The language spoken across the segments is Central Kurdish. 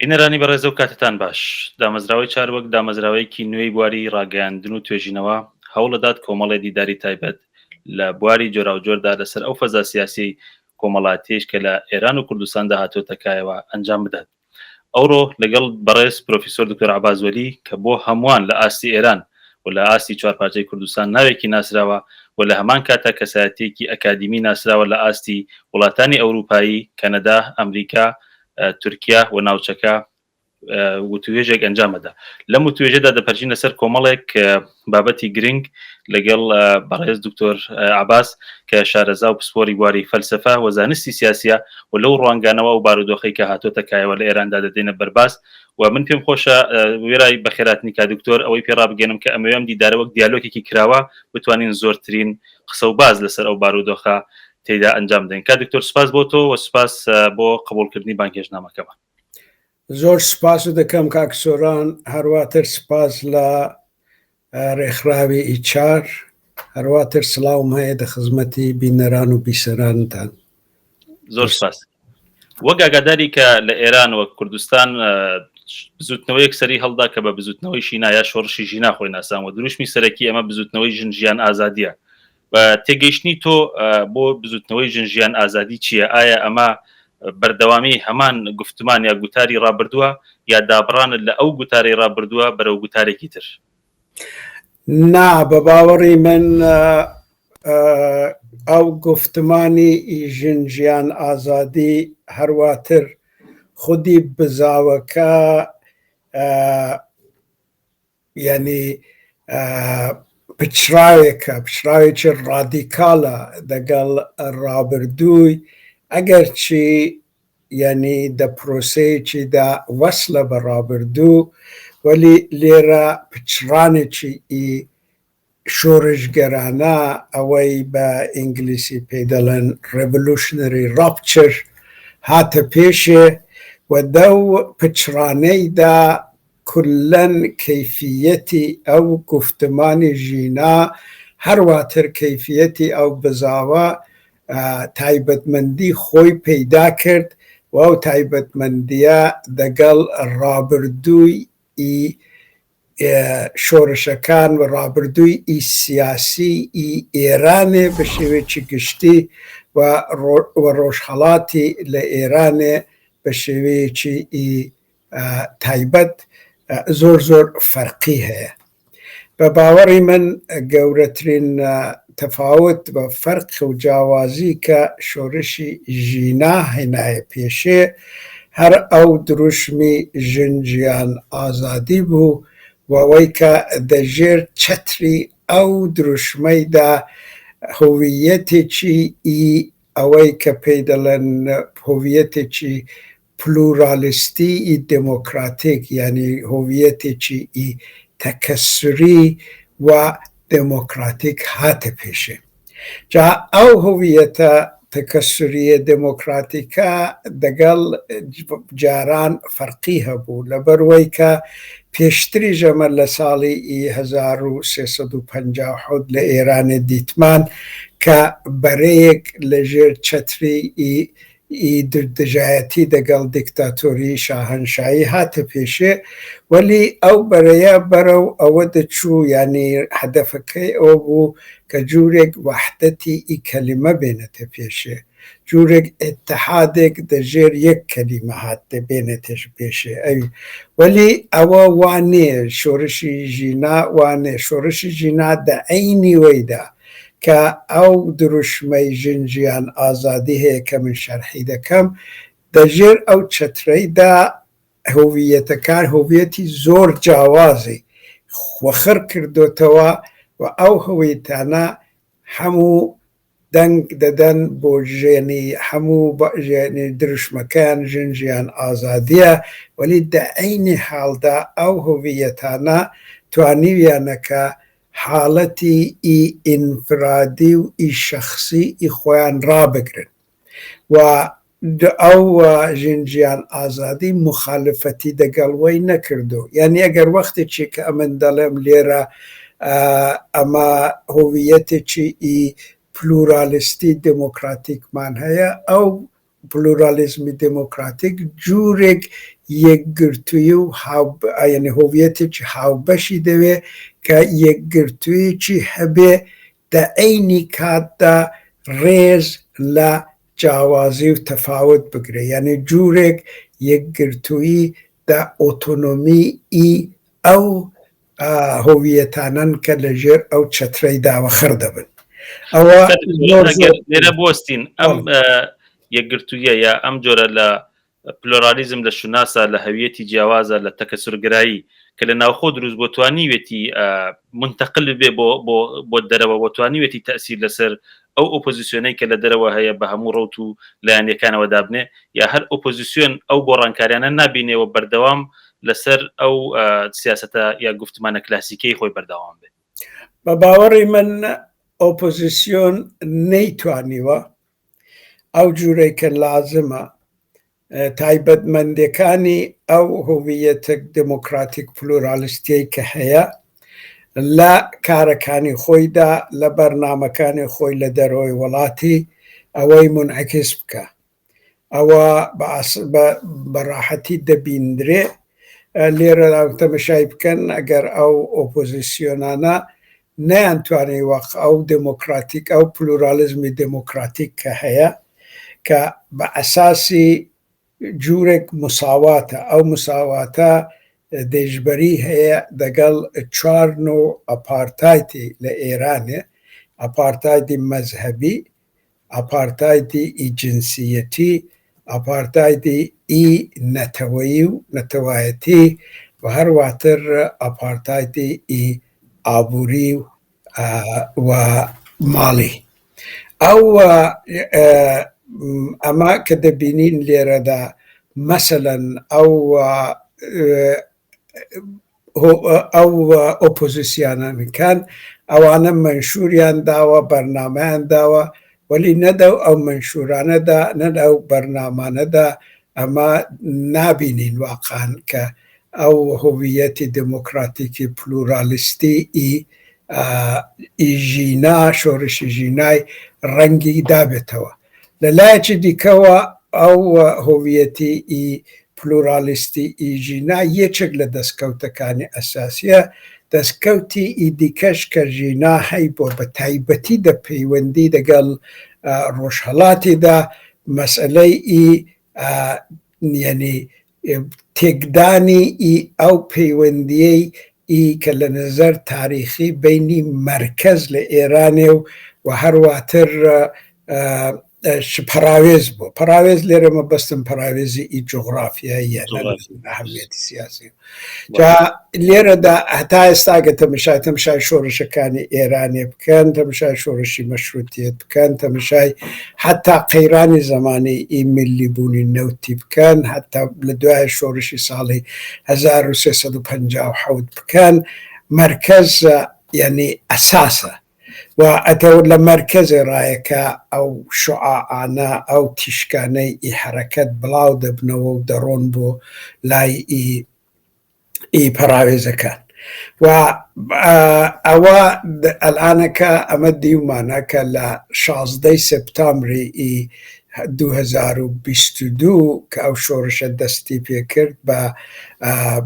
بینەرانی بەڕێز و کاتتان باش. دامەزراوەی چار وەک دامەزراوەیەکی نوێی بواری ڕاگەیاندن و توێژینەوە هەوڵدەدات کۆمەڵێ دیداری تایبەت لە بواری جۆراوجۆردا لەسەر ئەو فەزا سیاسیەی کۆمەڵاتیەیش کە لە ئێران و کوردستاندا هاتۆتە کایەوە ئەنجام بدات. ئەوڕۆ لەگەڵ بەڕێز پرۆفیسۆر دکتۆر عەباس وەلی کە بۆ هەمووان لە ئاستی ئێران و لە ئاستی چوارپارچەی کوردستان ناوێکی ناسراوە و لە هەمان کاتا کەسایەتیەکی ئەکادیمی ناسراوە لە ئاستی وڵاتانی ئەوروپایی، کەنەدا، ئەمریکا، تورکیا و ناوچەکە وتوێژێک ئەنجام ئەدا. لەم وتوێژەدا دەپەرژینە سەر کۆمەڵێک بابەتی گرنگ لەگەڵ بەڕێز دکتۆر عەباس کە شارەزا و پسپۆری بواری فەلسەفە و زانستی سیاسیە و لەو ڕوانگانەوە ئەو بارودۆخەی کە هاتۆتە کایەوە لە ئێراندا دەدەینە بەرباس و من پێم خۆشە وێرای بەخێراتنی کا دکتۆر ئەوەی پێ ڕابگەێنم کە ئەمەوێ ئەم دیدارە وەک دیالۆگێکی کراوە بتوانین زۆرترین قسە و باس لەسەر ئەو بارودۆخە تێدا ئەنجام بدەین. کا دکتۆر سوپاس بۆ تۆ و سوپاس بۆ قبوڵکردنی بانگهێشتنامەکەمان. زۆر سپاست دەکەم کاک سۆران، هەرواتر سپاس لە ڕێکخراوی ئیچار، هەرواتر سڵاوم هەیە دە خزمەتی بینەران و بیسەرانتان. زۆر سپاس. وەک ئاگاداری کە لە ئێران وەک کوردستان بزوتنەوەیەک سەری هەڵدا کە بە بزوتنەوەی ژینا یا شۆڕشی ژینا خۆی ناسان و دروشمی سەرەکی ئەمە بزوتنەوەی ژن ژیان ئازادیە. بە تێگەیشتنی تۆ بۆ بزوتنەوەی ژن ژیان ئازادی چییە؟ ئایا ئەمە بەردەوامی هەمان گفتمان یا گوتاری ڕابردووە یا دابڕانە لە ئەو گوتارەی ڕابردووە بەرەو گوتارێکی تر؟ نا، بە باوەڕی من ئەو گفتمانی ژن ژیان ئازادی هەرواتر خودی بزاوەکە یانی پچڕاوێکە، پچڕاوێکی ڕادیکاڵە دەگەڵ ڕابردووی، ئەگەرچی یانی دە پرۆسەیەکیدا وەسڵە بە ڕابردوو، وەلی لێرە پچڕانێکی ئی شۆڕشگێرانە، ئەوەی بە ئینگلیسی پێی دەڵێن Revolutionary Rupture هاتە پێشێ و دەو پچڕانەیدا کوللەن کەیفییەتی ئەو گوفتمانی ژینا، هەروەتر کەیفییەتی ئەو بزاوە تایبەتمەندی خۆی پەیدا کرد و ئەو تایبەتمەندییە دەگەڵ ڕابردووی ئی شۆرشەکان و ڕابردووی ئی سیاسی ئی ئێرانێ بە شێوەیەکی گشتی و و ڕۆژهەڵاتی لە ئێرانێ بە شێوەیەکی ئی تایبەت زۆر زۆر فەرقی هەیە. بە باوەڕی من گەورەترین تەفاوت و فەرق و جیاوازی کە شۆرشی ژینا هێنایە پێشێ هەر ئەو دروشمی ژن ژیان ئازادی بوو و ئەوەی کە دە ژێر چەتری ئەو دروشمەیدا هویەتێکی ئی ئەوەی کە پێی دەڵێن هویەتێکی پلورالیستی ئی دێمۆکراتیک یانی هۆوییەتێکی ئی تەکەسوری و دێمۆکراتیک هاتە پێشێ. جا ئەو هۆوییەتە تەکەسورییە دێمۆکراتیکە دەگەڵ جاران فەرقی هەبوو لەبەر وەی کە پێشتریش ئەمە لە ساڵی ئی 1357 لە ئێرانێ دیتمان کە بەرەیەک لە ژێر چەتری ئی ئی دژایەتی دەگەڵ دیکتاتۆریی شاهەنشایی هاتە پێشێ، وەلی ئەو بەرەیە بەرەو ئەوە دەچوو یانی هەدەفەکەی ئەوە بوو کە جوورێک وەحدەتی ئی کەلیمە بێنێتە پێشێ، جوورێک ئیتحادێک دە ژێر یەک کەلیمە هات بێنێتە پێشێ ئەوی وەلی ئەوە وا نێ شۆرشی ژینا وا نێ شۆرشی ژینا دە عەینی وەیدا کە ئەو دروشمەی ژن ژیان ئازادی هەیە کە من شەرحی دەکەم دە ژێر ئەو چەترەیدا هۆویەتەکان هۆویەتی زۆر جیاوازی خۆخڕ کردۆتەوە و ئەو هۆویتانە هەموو دەنگ دەدەن بۆ ژێنی هەموو ژێنی دروشمەکەیان ژن ژیان ئازادیە وەلی دە عەینی حاڵدا ئەو هۆویەتانە توانیویانە کە حاڵەتی ئی ئینفرادی و ئی شەخسی ئی خۆیان ڕابگرن و ئەو ژن ژیان ئازادی موخالفەتی دەگەڵ وەی نەکردو یانی ئەگەر وەختێکی کە ئەمن دەڵێم لێرە ئەمە هۆویەتێکی ئی پلورالیستی دێمۆکراتیکمان هەیە ئەو. پلورالیزمی دێمۆکراتیک جوورێک یەکگرتوویی و هاو یانی هۆویەتێکی هاوبەشی دەوێ کە یەکگرتوویی هەبێ دە عەینی کاتدا ڕێز لە جیاوازی و تەفاوت بگرێ یانی جوورێک یەکگرتوویی دە ئۆتۆنۆمی ئی ئەو هۆویەتانەن کە لە ژێر ئەو چەترەی داوە خڕ دەبن. ئەوە زۆر زۆر لێرە بوەستین ئەم یەکگرتوویە یا ئەم جۆرە لە پلۆرالیزم لە شوناسە، لە هەویەتی جیاوازە، لە تەکەسورگەرایی کە لە ناوخۆ دروست بووە توانیوێتی مونتەقل ببێ بۆ بۆ بۆ دەرەوە و توانیوێتی تەئسیر لەسەر ئەو ئۆپۆزیسیۆنەی کە لە دەرەوە هەیە بە هەموو ڕەوت و لایەنیەکانەوە دابنێ یا هەر ئۆپۆزیسیۆن ئەو گۆڕانکاریانە نابینێ و بەردەوام لەسەر ئەو سیاسەتە یا گوفتمانە کلاسیکیەی خۆی بەردەوام بێ؟ بە باوەڕی من ئۆپۆزیسیۆن نەیتوانیوە ئەو جوورەی کە لازمە تایبەتمەندیەکانی ئەو هویەتە دێمۆکراتیک پلورالیستیەی کە هەیە لە کارەکانی خۆیدا لە بەرنامەکانی خۆی لە دەرەوەی وڵاتی ئەوەی مونعەکس بکا. ئەوە بە ڕاحەتی دەبیندرێ لێرەدا تەمەشای بکەن ئەگەر ئەو ئۆپۆزیسیۆنانە نەیانتوانی وەق ئەو دێمۆکراتیک ئەو پلورالیزمی دێمۆکراتیک کە هەیە کە بە ئەساسی جورێک مساواتە ئەو مساواتە دژبەری هەیە دەگەڵ چوار نوع ئەپارتایتی لە ئێرانێ ئەپارتایدی مەزهەبی ئاپارتایدی ئی جنسیەتی، ئاپارتایدی ئی نەتەوەیی و نەتەوایەتی و هەروەتر ئاپارتایدی ئی ئابووری و ماڵی. ئەو ئەمە کە دەبینین لێرەدا مەسەلەن ئەو ئەو ئۆپۆزیسیانەکان ئەوانە مەنشوریان داوە بەرنامەیان داوە وەلی نە دەو ئەو مەنشورانەدا نە ئەو بەرنامانەدا ئەمە نابینین واقعا کە ئەو هویەتی دێمۆکراتیکی پلورالیستی ئی ئی ژینا شۆڕشی ژینای ڕەنگی دابێتەوە. لە لایەکی دیکەوە ئەو هۆویەتی ی پلورالیستی ی ژینا یەکێک لە دەستکەوتەکانی ئەساسیە، دەستکەوتی ی دیکەش کە ژینا هەیبووە بە تایبەتی دە پەیوەندی دەگەڵ ڕۆژهەڵاتیدا مەسئەلەی ی یەنی تێکدانی ئی ئەو پەیوەندیەی ئی کە لە نەزەر تاریخی بەینی مەرکەز لە ئێرانێ و و هەرواتر پەڕاوێز بوو پەڕاوێز لێرە مەبەستم پەڕاوێزی ئی جوغرافیاییە ئەهمیەتی سیاسی جا لێرەدا هەتا ئێستا گە تەمەشای تەمەشای شۆڕشەکانی ئێرانێ بکەن تەمەشای شۆڕشی مەشروتیەت بکەن تەمەشای حتا قەیرانی زەمانی ئی میللی بوونی نەوتی بکەن حتا لە دوای شۆڕشی ساڵی 1357 بکەن مەرکەز یعنی ئەساسە و ئەتەو لە مەرکەزێ ڕایە کە ئەو شوعاعانە ئەو تیشکانەی ئی حەرەکەت بڵاو دەبنەوە و دەڕۆن بۆ لای ئی ئی پەڕاوێزەکان و ئەوە ئەلئانەکە ئەمە دیومانە کە لە شازدەی سێپتامبری ئی 2022 کە ئەو شۆڕشە دەستی پێکرد بە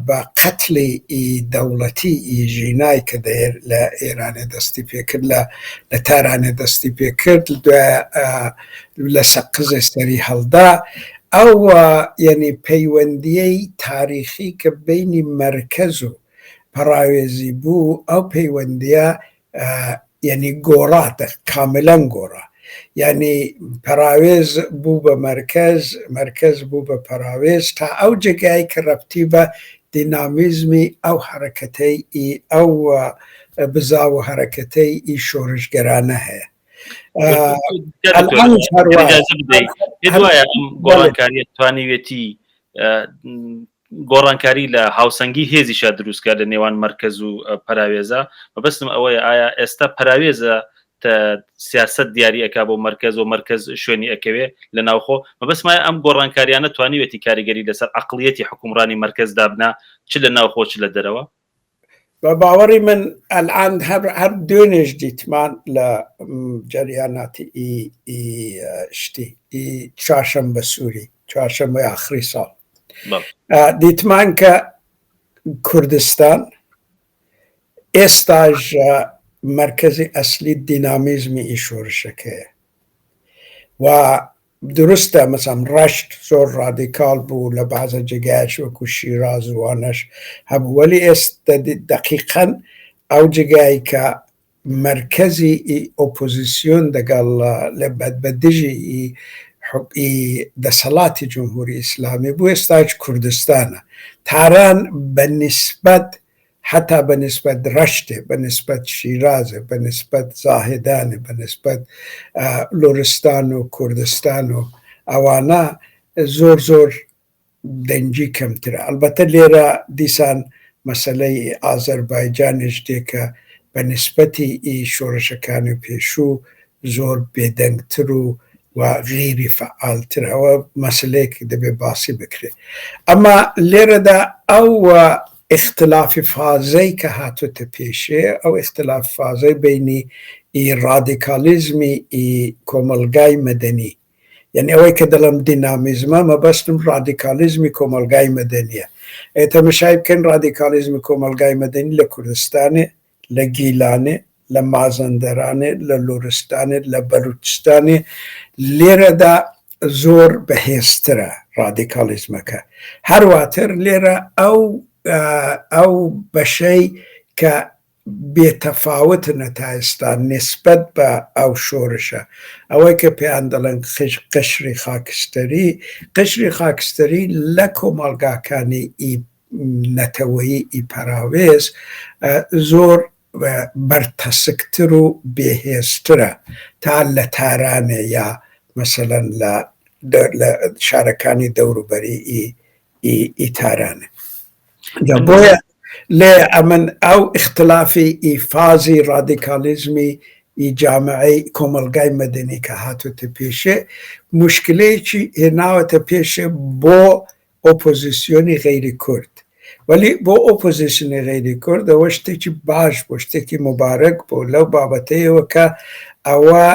بە قەتڵی ئی دەوڵەتی ئی ژینای کە لە ئێرانێ دەستی پێکرد لە لە تارانێ دەستی پێکرد دوای لە سەقزێ سەری هەڵدا ئەو یەنی پەیوەندیەی تاریخی کە بەینی مەرکەز و پەڕاوێزی بوو ئەو پەیوەندیە یەنی گۆڕا کاملەن گۆڕا یەنی پەڕاوێز بوو بە مەرکەز مەرکەز بوو بە پەڕاوێز تا ئەو جێگای کە ڕەبتی بە دینامیزمی ئەو حەرەکەتەی ئی ئەو بزاو و حەرەکەتەی ئی شۆڕشگەرانە هەیە. گۆڕانکاریە توانیوێتی گۆڕانکاری لە هاوسەنگی هێزیشا دروستکە لە نێوان مەرکەز و پەراوێزە مەبەستم ئەوەیە ئایا ئێستا پەراوێزە سیاست دیاری ئەک بۆ مەرکەز و مەرکەز شوێنی ئەکەوێ لە ناوخۆ مەبەستمایە ئەم گۆڕانکاریانە توانیوێتی کاریگەری لەسەر عقلیەتی حکومڕانی مەرکەز دابنا چ لە ناوخۆ چ لە دەرەوە. بە باوەڕی من ئەلئان هەر هەر دوێنێش دیتمان لە جەریاناتی ئی ئی شتی ئی چوارشەمبە سووری چوارشەمبەی ئاخری ساڵ دیتمان کە کوردستان ئێستاش مەرکەزی ئەسلی دینامیزمی ئی شۆرشەکەیە و دروستە مەسەن ڕەشت زۆر ڕادیکاڵ بوو لە بەعزە جێگایش وەکو شیراز و وانەش هەبوو وەلی ئێستە دەقیقەن ئەو جێگای کە مەرکەزی ئی ئۆپۆزیسیۆن دەگەڵ لە بە دژی ئی ئی دەسەڵاتی جمهوری ئیسلامی بوو ئێستاش کوردستانە تاران بە نیسبەت حەتا بە نیسبەت ڕەشتێ، بە نیسبەت شیرازێ، بە نیسبەت زاهێدانێ، بە نیسبەت لوڕستان و کوردستان و ئەوانە زۆر زۆر دەنگی کەمترە. ئەڵبەتە لێرە دیسان مەسەلەی ئازەربایجانیش دێ کە بە نیسبەتی ئی شۆڕشەکانی پێشوو زۆر بێدەنگتر و و غەیری فەعالتر ئەوە مەسەلەیەک دەبێ باسی بکرێ ئەما لێرەدا ئەو ئیختلافی فازەی کە هاتۆتە پێشێ ئەو ئیختلاف فازەی بینی ئی ڕادیکالیزمی ئی کۆمەڵگای مەدەنی یعنی ئەوەی کە دەڵێم دینامیزمە مەبەستم ڕادیکالیزمی کۆمەڵگای مەدەنیە ئێ تەمەشای بکەن ڕادیکالیزمی کۆمەڵگای مەدەنی لە کوردستانێ لە گیلانێ، لە مازەندەرانێ، لە لورستانێ، لە بەلوچستانێ، لێرەدا زۆر بەهێزترە ڕادیکاڵیزمەکە. هەرواتر لێرە ئەو ئەو بەشەی کە بێتەفاوتنە تا ئێستا نسبەت بە ئەو شۆرشە، ئەوەی کە پێیان دەڵێن قشری خاکستەری، قشری خاکستەری لە کۆمەڵگاکانی ئی نەتەوەیی ئی پەراوێز زۆر بەرتەسکتر و بێهێزترە تا لە تارانێ یا مەسەلەن لە لە شارەکانی دەوروبەری ئی ئی تارانێ. جا بۆیە لێ ئەمن ئەو ئیختلافی ئی فازی ڕادیکالیزمی ئی جامعەی کۆمەڵگای مەدەنی کە هاتۆتە پێشێ موشکلەیەکی هێناوەتە پێشێ بۆ ئۆپۆزیسیۆنی غەیری کورد وەلی بۆ ئۆپۆزیسیۆنی غەیری کورد ئەوە شتێکی باش بۆ شتێکی موبارەک بۆ لەو بابەتەیەوە کە ئەوە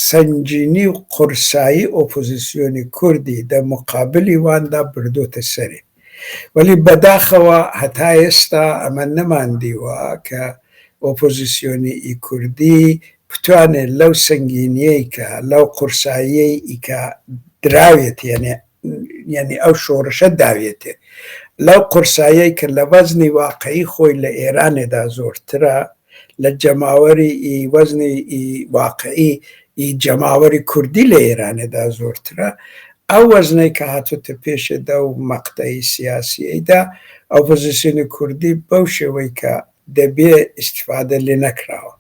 سەنگینی و قورسایی ئۆپۆزیسیۆنی کوردی دە مقابلی واندا بردۆتە سەرێ وەلی بەداخەوە هەتا ئێستا ئەمە نەماندیوە کە ئۆپۆزیسیۆنی ئی کوردی بتوانێت لەو سەنگینیەی کە لەو قورساییەی ئی کە دراوێت یەنێ یانی ئەو شۆڕشە داوێتێ لەو قورسایەی کە لە وەزنی واقعی خۆی لە ئێرانێدا زۆرترە لە جەماوەری ئی وەزنی ئی واقعی ئی جەماوەری کوردی لە ئێرانێدا زۆرترە ئەو وەزنەی کە هاتۆتە پێشێ دەو مەقتەعی سیاسیەیدا ئۆپۆزیسیۆنی کوردی بەو شێوەی کە دەبێ ئیستفادە لێ نەکراوە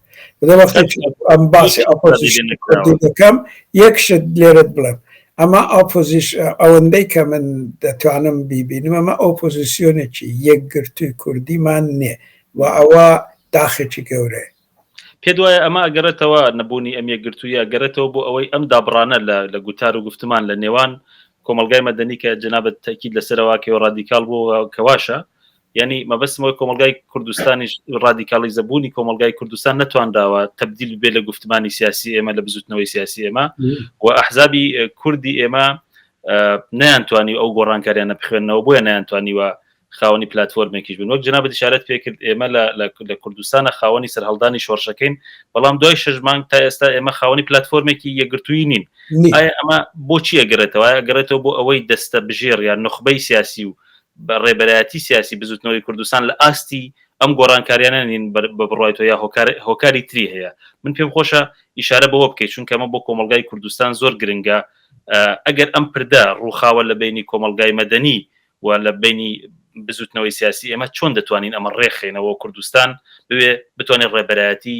لە وەختێک ئەم باسی ئۆپۆزیشن کوردی دەکەم یەک شت لێرەت بڵێم ئەمە ئۆپۆزیش ئەوەندەی کە من دەتوانم بیبینم ئەمە ئۆپۆزیسیۆنێکی یەکگرتووی کوردیمان نییە و ئەوە داخێکی گەورەیە. پێت وایە ئەمە ئەگەڕێتەوە نەبوونی ئەم یەکگرتوویە ئەگەڕێتەوە بۆ ئەوەی ئەم دابڕانە لە لە گوتار و گفتمان لە نێوان کۆمەڵگای مەدەنی کە جەنابت تەئکید لەسەرەوە کەوە ڕادیکاڵ بووە کە واشە یعنی مەبەستم ئەوەی کۆمەڵگای کوردستانیش ڕادیکاڵیزە بوونی کۆمەڵگای کوردستان نەتوانراوە تەبدیل ببێ لە گفتمانی سیاسی ئێمە لە بزوتنەوەی سیاسی ئێمە و ئەحزابی کوردی ئێمە نەیانتوانی ئەو گۆڕانکاریانە بخوێنەوە بۆیە نەیانتوانیوە خاوەنی پلتفۆرمێکیش بن وەک جنابەت ئشارەت پێکرد ئێمە لە کوردستانە خاوەنی سەرهەڵدانی شۆڕشەکەین بەڵام دوای شش مانگ تا ئێستا ئێمە خاوەنی پلتفۆرمێکی یەکگرتووی نین ئایا ئەمە بۆچی ئەگەڕێتەوە ئەگەڕێتەوە بۆ ئەوەی دەستە بژێر یان نوخبەی سیاسی و بە ڕێبەرایەتی سیاسی بزوتنەوەی کوردستان لە ئاستی ئەم گۆڕانکاریانە نین بە بڕوای تۆ یا هۆکار هۆکاری تری هەیە من پێم خۆشە ئیشارە بەوە بکەیت چونکە ئەمە بۆ کۆمەڵگای کوردستان زۆر گرنگە ئەگەر ئەم پردە ڕووخاوە لە بینی کۆمەڵگای مەدەنی و لە بینی بزوتنەوەی سیاسی ئێمە چۆن دەتوانین ئەمە ڕێکخەینەوە کوردستان بوێ بتوانێت ڕێبەرایەتی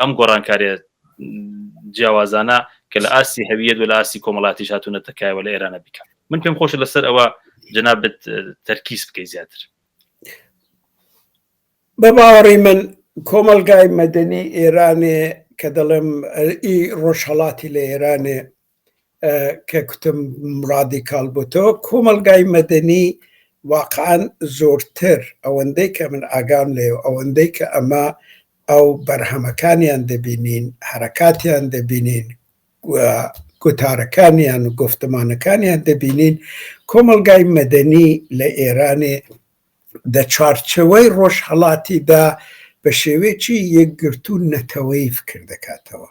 ئەم گۆڕانکاریە جیاوازانە کە لە ئاستی هەویەت و لە ئاستی کۆمەڵاتیش هاتوونەتە کایەوە لە ئێرانە بیکەن من پێم خۆشە لەسەر ئەوە جەنابت تەرکیز بکەی زیاتر. بە باوەڕی من کۆمەڵگای مەدەنی ئێرانێ کە دەڵێم ئی ڕۆژهەڵاتی لە ئێرانێ کە کوتم ڕادیکاڵ بۆتەوە کۆمەڵگای مەدەنی واقعەن زۆرتر ئەوەندەی کە من ئاگام لێیە و ئەوەندەی کە ئەمە ئەو بەرهەمەکانیان دەبینین، حەرەکاتیان دەبینین، گوتارەکانیان و گۆفتمانەکانیان دەبینین، کۆمەڵگای مەدەنی لە ئێرانێ دە چوارچێوەی ڕۆژهەڵاتیدا بە شێوەیەکی یەکگرتوو نەتەوەیی فکر دەکاتەوە.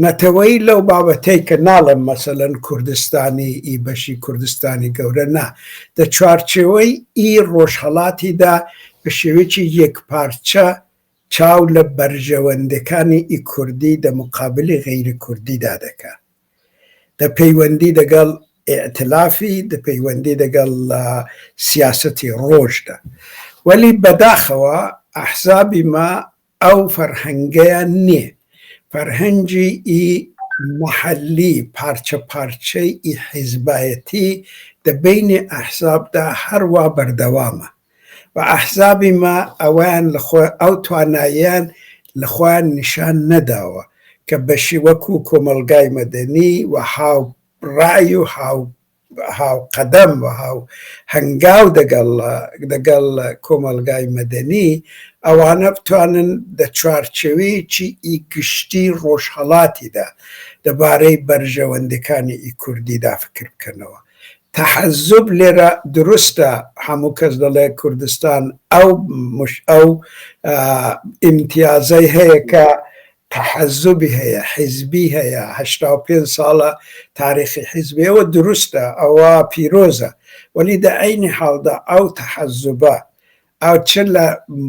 نەتەوەیی لەو بابەتەی کە ناڵێم مەسەلەن کوردستانی ئی بەشی کوردستانی گەورە نا، دە چوارچێوەی ئی ڕۆژهەڵاتیدا بە شێوەیەکی یەکپارچە چاو لە بەرژەوەندەکانی ئی کوردی دە موقابلی غەیری کوردیدا دەکا. دە پەیوەندی دەگەڵ ئیئتلافی، دە پەیوەندی دەگەڵ سیاسەتی ڕۆژدا. وەلی بەداخەوە ئەحزابی ما ئەو فەرهەنگەیان نییە. فەرهەنگی ئی مەحەلی، پارچە پارچەی ئی حیزبایەتی دە بەینی ئەحزابدا هەر وا بەردەوامە و ئەحزابی ما ئەوەیان لە خۆ ئەو تواناییان لە خۆیان نیشان نەداوە کە بەشی وەکوو کۆمەڵگای مەدەنی و هاو ڕەئی و هاو هاوقەدەم و هاو هەنگاو دەگەڵ دەگەڵ کۆمەڵگای مەدەنی ئەوانە بتوانن دە چوارچێوەیەکی ئی گشتی ڕۆژهەڵاتیدا دەبارەی بەرژەوەندەکانی ئی کوردیدا فکر بکەنەوە. تەحەزوب لێرە دروستە هەموو کەس دەڵێ کوردستان ئەو مش ئەو ئیمتیازەی هەیە کە تەحەزوبی هەیە، حیزبی هەیە، 85 ساڵە تاریخی حیزبی، ئەوە دروستە، ئەوە پیرۆزە، وەلی دە عەینی حاڵدا ئەو تەحەزوبە ئەو چ لە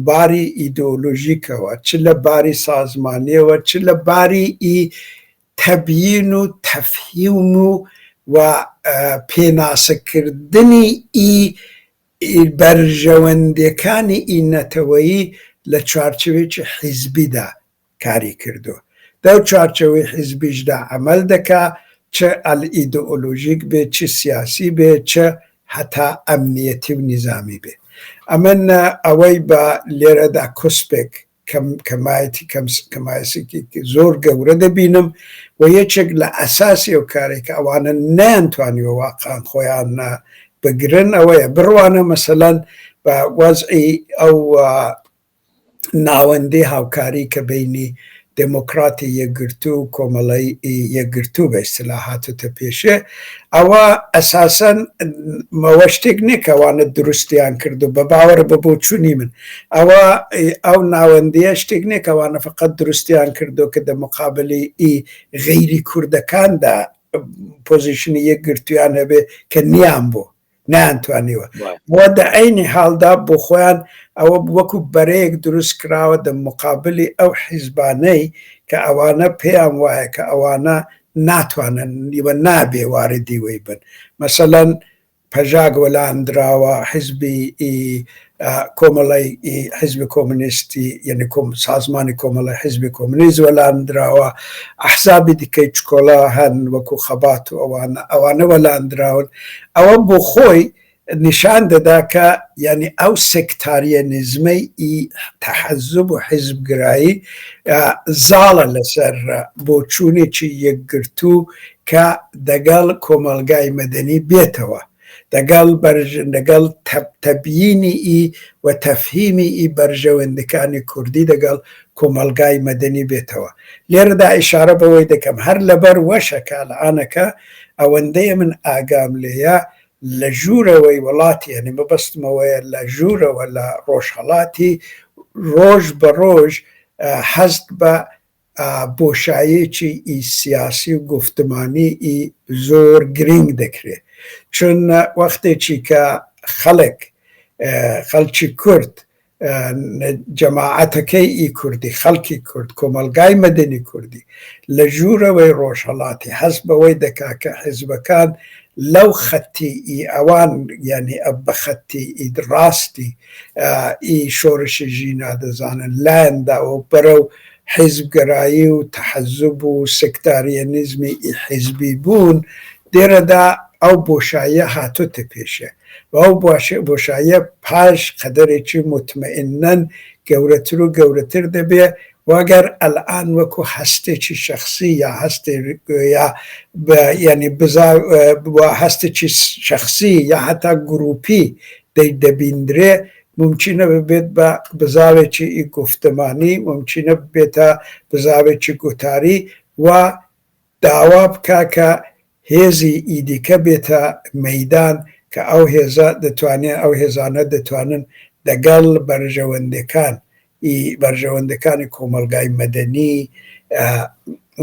باری ئیدۆلۆژیکەوە، چ لە باری سازمانیەوە، چ لە باری ئی تەبیین و تەفهیم و و پێناسەکردنی ئی بەرژەوەندیەکانی ئی نەتەوەیی لە چوارچێوەیەکی حیزبیدا کاری کردووە دەو چوارچێوەی حیزبیشدا عەمەل دەکا چ ئیدئۆلۆژیک بێ چ سیاسی بێ چ هەتا ئەمنیەتی و نیزامی بێ ئەمن ئەوەی بە لێرەدا کوسپێک کەم کەمایەتی کەم کەمایەسێکی زۆر گەورە دەبینم و یەکێک لە ئەساسی ئەو کارێک کە ئەوانە نەیانتوانیوە واقعا خۆیان بگرن ئەوەیە بڕوانە مەسەلەن بە وەزعی ئەو ناوەندی هاوکاری کە بینی دێمۆکڕاتی یەکگرتوو و کۆمەڵەی یەکگرتوو بە ئیستلاح هاتۆتە پێشێ، ئەوە ئەساسەن ئەوە شتێک نییە کە ئەوانە دروستیان کردو بە باوەڕ بە بۆچوونی من ئەوە ئەو ناوەندییە شتێک نییە کە ئەوانە فەقەت دروستیان کردو کە دە مقابلی ئی غەیری کوردەکاندا پۆزیشنی یەکگرتوویان هەبێ کە نیان بوو. نەیانتوانیوە وە دە عەینی حاڵدا بۆ خۆیان ئەوە وەکو بەرەیەک دروست کراوە دە مقابلی ئەو حیزبانەی کە ئەوانە پێیان وایە کە ئەوانە ناتوانن و نابێ واردی وەی بن مەسەلەن پەژاک وەلاندراوە حیزبی کۆمەڵی حیزبی کۆمۆنیستی یعنی کۆم سازمانی کۆمەڵی حیزبی کۆمۆنیست وەلاندراوە ئەحزابی دیکەی چکۆڵە هەن وەکو خەبات و ئەوانە ئەوانە وەلاندراون ئەوە بۆ خۆی نیشان دەدا کە یعنی ئەو سێکتاریەنیزمەی ئی تەحەزوب و حیزبگرایی زاڵە لەسەر بۆچوونێکی یەکگرتوو کە دەگەڵ کۆمەڵگای مەدەنی بێتەوە. دەگەڵ بەرژ دەگەڵ تەب تەبیینی ئی و تەفهیمی ئی بەرژەوەندەکانی کوردی دەگەڵ کۆمەڵگای مەدەنی بێتەوە. لێرەدا ئیشارە بەوەی دەکەم هەر لەبەر وەشە کە ئەلئانەکە ئەوەندەیە من ئاگام لێیە لە ژوورەوەی وەڵاتی یانی مەبەستم ئەوەیە لە ژوورەوە لە ڕۆژهەڵاتی ڕۆژ بە ڕۆژ هەست بە بۆشاییەکی ئی سیاسی و گوفتمانی ئی زۆر گرینگ دەکرێ چون وەختێکی کە خەڵک خەڵکی کورد جەماعەتەکەی ئی کوردی خەڵکی کورد کۆمەڵگای مەدەنی کوردی لە ژوورەوەی ڕۆژهەڵاتی هەست بەوەی دەکا کە حیزبەکان لەو خەتی ئی ئەوان یانی بە خەتی ئی ڕاستی ئی شۆڕشی ژینا دەزانن لایان داوە و بەرەو حیزبگەرایی و تەحەزوب و سێکتاریەنیزمی ئی حیزبی بوون، دێرەدا ئەو بۆشاییە هاتۆتە پێشێ و ئەو بۆشاییە پاش قەدەرێکی موتمەئینەن گەورەتر و گەورەتر دەبێ. و ئەگەر ئەلئان وەکو هەستێکی شەخسی یا هەستێ یا یعنی بزا هەستێکی شەخسی یا هەتا گروپی دەی دەبیندرێ مومکینە ببێت بە بزاوێکی ئی گوفتمانی، مومکینە ببێتە بزاوێکی گوتاری و داوا بکا کە هێزی ئی دیکە بێتە مەیدان کە ئەو هێزە دەتوانێ ئەو هێزانە دەتوانن دەگەڵ بەرژەوەندەکان ئی بەرژەوەندەکانی کۆمەڵگای مەدەنی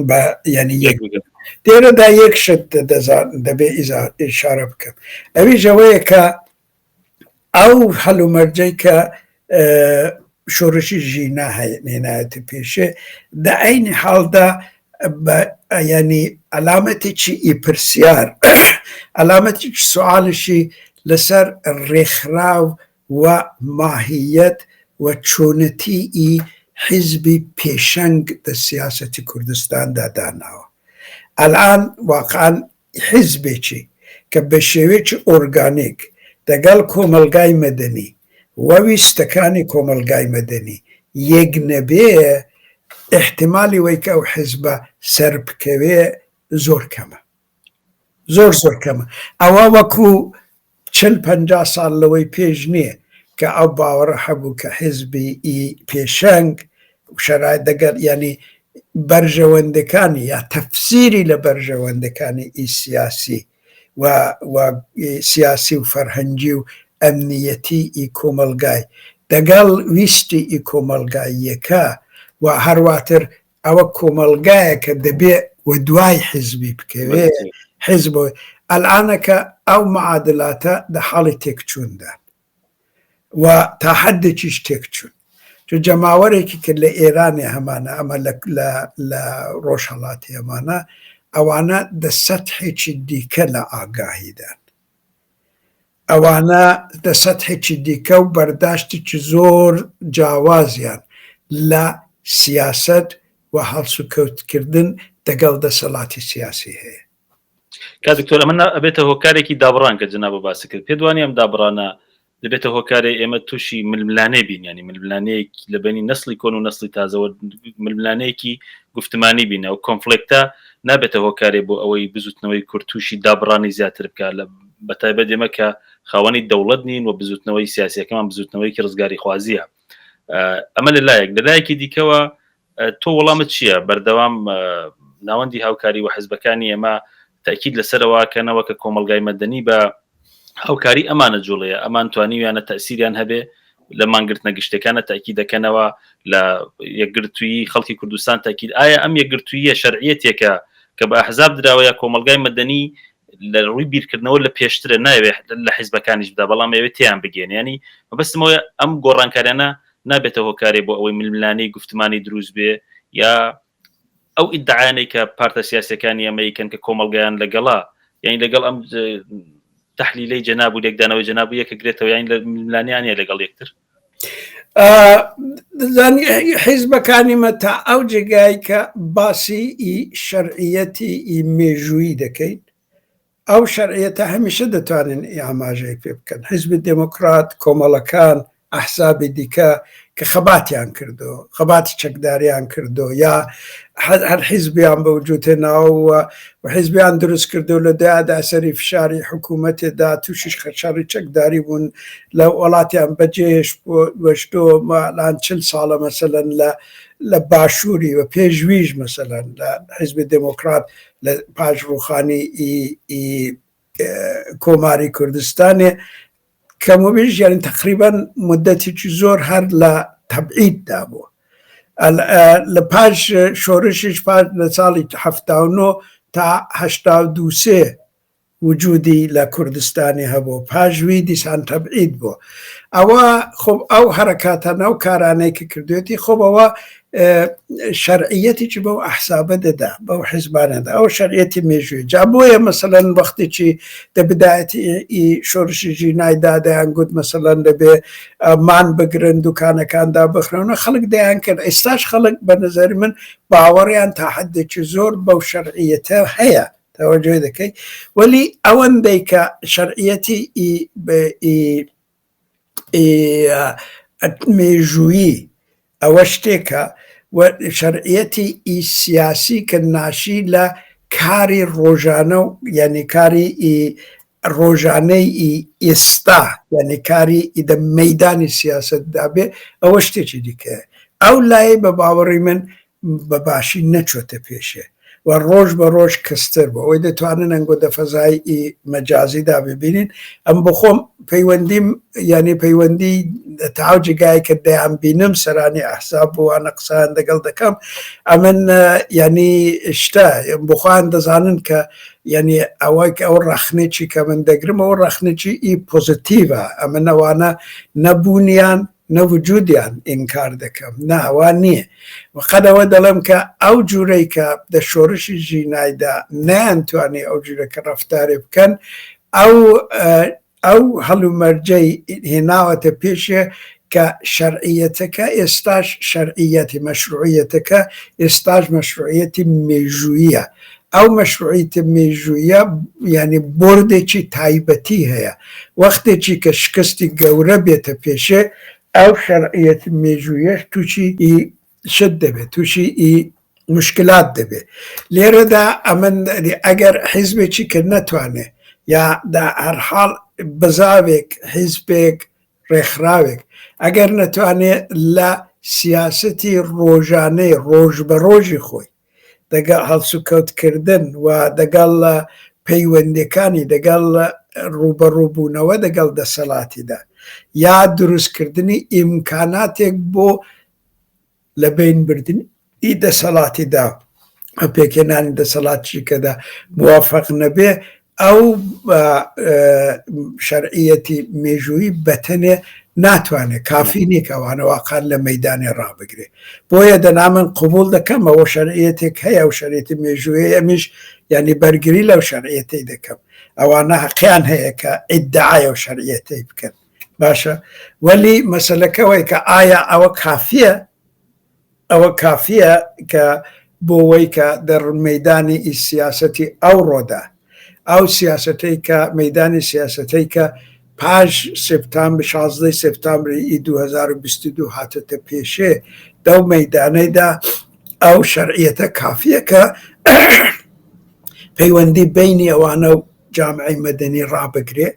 بە یانی یەک بگرن. لێرەدا یەک شت دەزان دەبێ ئیشارە بکەم ئەویش ئەوەیە کە ئەو هەلومەرجەی کە شۆڕشی ژینا هێنایەتە پێشێ دە عەینی حاڵدا بە یانی عەلامەتێکی ئی پرسیار عەلامەتێکی سوالشی لەسەر ڕێکخراو و ماهیەت و چۆنەتی ئی حیزبی پێشەنگ دە سیاسەتی کوردستاندا داناوە. ئەلئان واقعەن حیزبێکی کە بە شێوەیەکی ئۆرگانیک دەگەڵ کۆمەڵگای مەدەنی و ویستەکانی کۆمەڵگای مەدەنی یەک نەبێ، ئیحتیمالی وەی کە ئەو حیزبە سەر بکەوێ زۆر کەمە. زۆر زۆر کەمە. ئەوە وەکوو 40 50 ساڵ لەوەی پێش نییە کە ئەو باوەڕە هەبوو کە حیزبی ئی پێشەنگ شەرایت دەگەڵ یانی بەرژەوەندەکانی یا تەفسیری لە بەرژەوەندەکانی ئی سیاسی و و سیاسی و فەرهەنگی و ئەمنیەتی ئی کۆمەڵگای دەگەڵ ویستی ئی کۆمەڵگای یەکە و هەرواتر ئەوە کۆمەڵگایە کە دەبێ وەدوای حیزبی بکەوێ حیزب ئەلئانەکە ئەو معادلاتە دە حاڵی تێکچووندان و تا حدێکیش تێکچوون چ جەماوەرێکی کە لە ئێرانێ هەمانە ئەمە لە ڕۆژهەڵاتی هەمانە ئەوانە دە سەتحێکی دیکە لە ئاگاهیدان ئەوانە لە سەتحێکی دیکە و بەرداشتێکی زۆر جیاوازیان لە سیاسەت و هەڵسوکەوتکردن دەگەڵ دەسەڵاتی سیاسی هەیە. کاک دکتۆر ئەمە ئەبێتە هۆکارێکی دابڕان کە جەنابت باست کرد پێت وانیە ئەم دابڕانە دەبێتە هۆکارێ ئێمە تووشی ململانێ بین ینی ململانێیەک لە بەینی نەسڵی کۆن و نەسڵی تازەوە ململانێیەکی گوفتمانی بین ئەو conflict ە نابێتە هۆکارێ بۆ ئەوەی بزوتنەوەی کورد تووشی دابڕانی زیاتر بکات لە بەتایبەت ئێمە کە خاوەنی دەوڵەت نین و بزوتنەوەی سیاسیەکەمان بزوتنەوەیەکی ڕزگاری خوازیە ئەمە لەلایەک لەلایەکی دیکەوە تۆ وەڵامت چییە؟ بەردەوام ناوەندی هاوکاری و حزبەکانی ئێمە تاکید لەسەرەوە کەنەوە کە کۆمەڵگای مەدەنی بە هاوکاری ئەمانە جوڵەیە ئەمان توانیویانە تەسیریان هەبێ لە مانگرتنە گشتەکانە تاکی دەکەنەوە لە یەکگرتووی خەڵکی کوردستان تاکید ئایا ئەم یەکگرتوویە شەرعیەتێکە کە بە ئەحزاب دراوە یا کۆمەڵگای مەدەنی لە ڕووی بیرکردنەوە لە پێشترە ناوێت لە حیزبەکانیش بدا بەڵام ئەوێت تیان بگەێن ینی مەبەستمەوە ئەم گۆڕانکاریانە نابێتە هۆکارێ بۆ ئەوەی ململانێی گوفتمانی دروست بێ یا ئەو ئیدعایانەی کە پارتە سیاسەکانی ئەمە یکەن کە کۆمەڵگایان لەگەڵا یعنی لەگەڵ ئەم تحلیلەی جەناب و لێکدانەوەی جەناب یەکە گرێتەوە یان لە ململانیان لەگەڵ یەکتر دەزانی حیزبەکانی مە تا ئەو جێگای کە باسی ئی شەرعیەتی ئی مێژوویی دەکەین ئەو شەرعیەتە هەمیشە دەتوانن ئاماژەی پێ بکەن حیزبی دێموکرات، کۆمەڵەکان، ئەحزابی دیکە کە خەباتیان کردو، خەباتی چەکداریان کردو یا هەر حیزبیان بە وجود هێناوە و حیزبیان دروست کردو لە دوایدا سەری فشاری حکوومەتێدا تووشی شەڕی چەکداری بوون لە وڵاتیان بەجێهێشت وەشتۆ لان 40 ساڵە مەسەلەن لە لە باشووری و پێشویش مەسەلەن لە حیزبی دێموکرات لە پاش ڕووخانی ئی کۆماری کوردستانێ کەم و بیش یعنی تقریبا مدەتێکی زۆر هەر لە تەبعیددا بووە لە پاش شۆرشیش پاش لە ساڵی 79 تا 82 سێ وجودی لە کوردستانی هەبوو پاش وی دیسان تەبعید بوو ئەوە خۆ ئەو حرەکاتانە و کارانەی کە کردوێتی خۆ بەوە شەرعیەتێکی بەو ئەحسابە دەدا بەو حزبانەدا ئەو شەرعیەتی مێژووی جا بۆیە مەسەلەن وەختێکی دە بدایەتی شۆرشی ژینایدا دەیان گوت مەسەلەن دەبێ مان بگرن دوکانەکاندا بخرەونە خەڵک دەیان کرد ئێستاش خەڵک بە نظری من باوەڕیان تا حدێکی زۆر بەو شەرعیەتە هەیە تەوەجۆی دەکەی وەلی ئەوەندەی کە شەرعیەتی مێژوویی ئەوە شتێکە و و شەرعیەتی ئی سیاسی کە ناشی لە کاری ڕۆژانە و یعنی کاری ئی ڕۆژانەی ئی ئێستا یعنی کاری ئی دە مەیدانی سیاسەتدا بێ ئەوە شتێکی دیکەیە. ئەو لایەی بە باوەڕی من بە باشی نەچۆتە پێشێ و ڕۆژ بە ڕۆژ کزتر بووە. ئەوەی دەتوانن ئەنگۆ دە فەزای ئی مەجازیدا ببینین ئەم بۆخۆم پەیوەندیم یانی پەیوەندی تا ئەو جێگایە کە دەیان بینم سەرانی ئەحزاب و وانە قسەیان دەگەڵ دەکەم ئەمن یانی شتە بۆخۆیان دەزانن کە یانی ئەوە ئەو ڕەخنێکی کە من دەگرم ئەوە ڕەخنێکی ئی پۆزیتیڤە ئەمن ئەوانە نەبوونیان نە وجودیان ئینکار دەکەم نا وا نییە و قەت ئەوە دەڵێم کە ئەو جورەی کە دە شۆرشی ژینایدا نەیانتوانی ئەو جورە کە ڕەفتارێ بکەن ئەو ئەو هەلومەرجەی هێناوەتە پێشێ کە شەرعیەتەکە ئێستاش شەرعیەتی مەشروعیەتەکە ئێستاش مەشروعیەتی مێژوویە ئەو مەشروعیتە مێژوویە یانی بۆردێکی تایبەتی هەیە وەختێکی کە شکستی گەورە بێتە پێشێ ئەو شەرعیەتی مێژوویەش تووشی شت دەبێت تووشی مشکلات دەبێت لێرەدا ئەمن ئەگەر حیزبێکی کە نەتوانێ یا دا هەرحاڵ بزاوێک حیزبێک ڕێکخراوێک ئەگەر نەتوانێ لە سیاسەتی ڕۆژانەی ڕۆژ بە ڕۆژی خۆی دەگەڵ هەڵسوکەوتکردن و دەگەڵ پەیوەندیەکانی دەگەڵ ڕووبەڕووبوونەوە دەگەڵ دەسەڵاتیدا یا دروستکردنی ئیمکاناتێک بۆ لەبەین بردنی دەسەڵاتیدا و پێکهێنانی دەسەڵاتیکەدا موافق نەبێ ئەو شەرعیەتی مێژوویی بەتەنێ ناتوانێت کافی نییە کە ئەوانە واقعا لە مەیدانێ ڕابگرێ بۆیە دەنا من قبوڵ دەکەم ئەوە شەرعیەتێک هەیە ئەو شەرعیەتی مێژوویەی ئەمیش یعنی بەرگری لەو شەرعیەتەی دەکەم ئەوانە حەقیان هەیە کە ئیدعای ئەو شەرعیەتەی بکەن باشە وەلی مەسەلەکە ئەوەیە کە ئایا ئەوە کافیە ئەوە کافیە کە بۆ وەی کە دەر مەیدانی ئی سیاسەتی ئەوڕۆدا ئەو سیاسەتەی کە مەیدانی سیاسەتەی کە پاش سێپتامبر 16 سێپتامبری ئی 2022 هاتۆتە پێشێ دەو مەیدانەیدا ئەو شەرعیەتە کافیە کە پەیوەندی بینی ئەوانە و جامعەی مەدەنی ڕابگرێ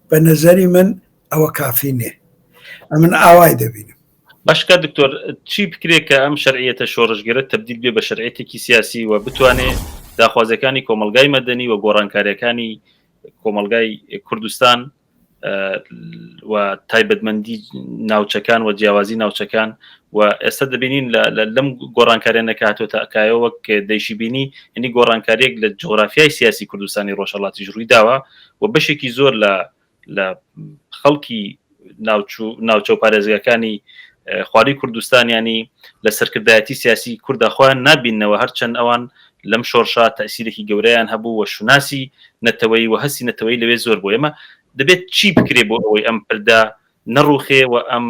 بە نەزەری من ئەوە کافی نیە ئەمن ئاوای دەبینم. باشە کاک دکتۆر چی بکرێ کە ئەم شەرعیەتە شۆڕشگێرە تەبدیل بێ بە شەرعیەتێکی سیاسی و بتوانێ داخوازیەکانی کۆمەڵگای مەدەنی و گۆڕانکاریەکانی کۆمەڵگای کوردستان و تایبەتمەندی ناوچەکان و جیاوازی ناوچەکان و ئێستا دەبینین لەم گۆڕانکاریانە کە هاتۆتە ئەکایەوە وەک دەیشی بینی یعنی گۆڕانکاریەک لە جۆرافیای سیاسی کوردستانی ڕۆژهەڵاتیش ڕووی داوە و بەشێکی زۆر لە لە خەڵکی ناوچە و پارێزگاکانی خواری کوردستان ینی لە سەرکردایەتی سیاسی کووردا خۆیان نبینەوە هەرچەند ئەوان لەم شۆرشا تەسیرێکی گەورەیان هەبوو و شوناسی نەتەوەی و هەستی نەتەوەی لەوێ زۆر بۆ ئێمە دەبێت چی بکرێ بۆ ئەوەی ئەم پردا نەڕوخێ و ئەم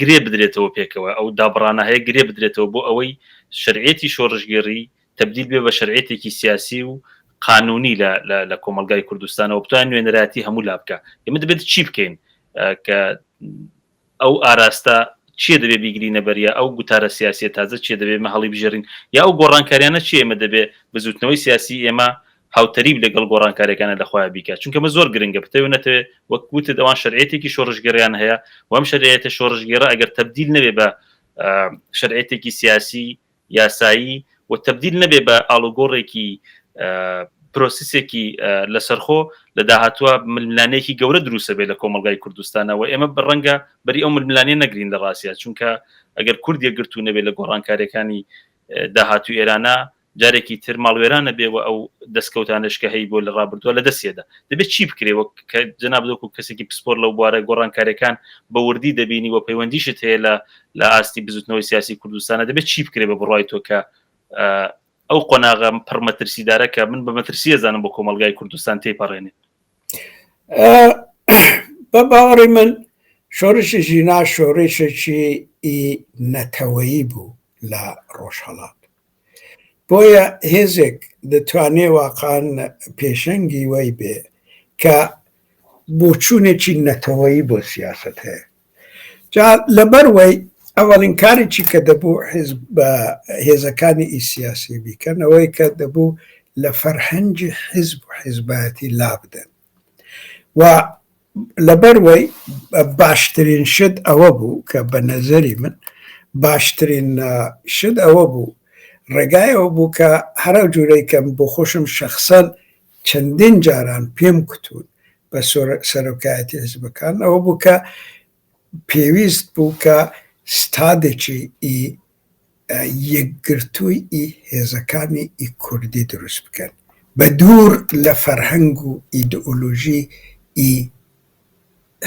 گرێ بدرێتەوە پێکەوە ئەو دابڕانە هەیە گرێ بدرێتەوە بۆ ئەوەی شەرعیەتی شۆڕشگێڕی تەبدیل بێ بە شەرعیەتێکی سیاسی و قانونی لە لە کۆمەڵگای کوردستانەوە بتوانێت نوێنەرایەتی هەموو لا بکە ئێمە دەبێت چی بکەین کە ئەو ئاراستە چیە دەبێ بیگرینە بەر یا ئەو گوتارە سیاسیە تازە چیە دەبێ ئێمە هەڵیبژێرین یا ئەو گۆڕانکاریانە چیە ئێمە دەبێ بزوتنەوەی سیاسی ئێمە هاوتەریب لەگەڵ گۆڕانکاریەکانە لە خۆیان بیکات چونکە ئەمە زۆر گرنگە بتەوێ نەتەوێ وەک وتت ئەوان شەرعیەتێکی شۆڕشگێڕیان هەیە و ئەم شەرعیەتە شۆڕشگێڕە ئەگەر تەبدیل نەبێ بە شەرعیەتێکی سیاسی یاسایی و تەبدیل نەبێ بە ئاڵوگۆڕێکی پرۆسیسێکی لەسەرخۆ لە داهاتووە ململانێکی گەورە دروستە بێت لە کۆمەلگای کوردستانەوە ئێمە بەڕەنگە بەری ئەو ململانێ نەگرین لە ڕاستە چونکە ئەگەر کورد یەکگرتوو نەبێت لە گۆڕانکاریەکانی داهاتوو ئێرانە جارێکی تر ماڵوێران نەبێ و ئەو دەستکەوتانەش کە هەی بۆ لە ڕابردووە لە دەستێدا دەبێت چی بکرێ وەک کە جەنابت وەکو کەسێکی پسپۆر لەو بوارە گۆڕانکاریەکان بە وردی دەبینی و پەیوەندیشت هەیە لە لە ئاستی بزوتنەوەی سیاسی کوردستانە دەبێت چی بکرێ بە بڕای تۆ کە ئەو قۆناغە پڕ مەترسیدارە کە من بە مەترسیە زانم بۆ کۆمەڵگای کوردستان تێپەڕێنێ بە باوەڕی من شۆڕشی ژینا شۆڕشێکی نەتەوەیی بوو لە ڕۆژهەڵات بۆیە هێزێک دەتوانێ واقعەن پێشەنگی وەی بێ کە بۆچوونێکی نەتەوەیی بۆ سیاسەت هەیە. جا لەبەر وەی ئەوەڵین کارێکی کە دەبوو حیزب بە هێزەکانی ئی سیاسی بیکەن ئەوەی کە دەبوو لە فەرهەنگی حیزب و حیزبایەتی لابدەن و لەبەر وەی باشترین شت ئەوە بوو کە بە نەزەری من باشترین شت ئەوە بوو ڕێگای ئەوە بوو کە هەرەو جوورەی کەم بۆ خۆشم شەخسەن چەندین جاران پێم کوتون بە سەرۆکایەتی حزبەکان ئەوە بوو کە پێویست بوو کە ستادێکی ئی یەکگرتووی ئی هێزەکانی ئی کوردی دروست بکەن بە دوور لە فەرهەنگ و ئیدئۆلۆژی ئی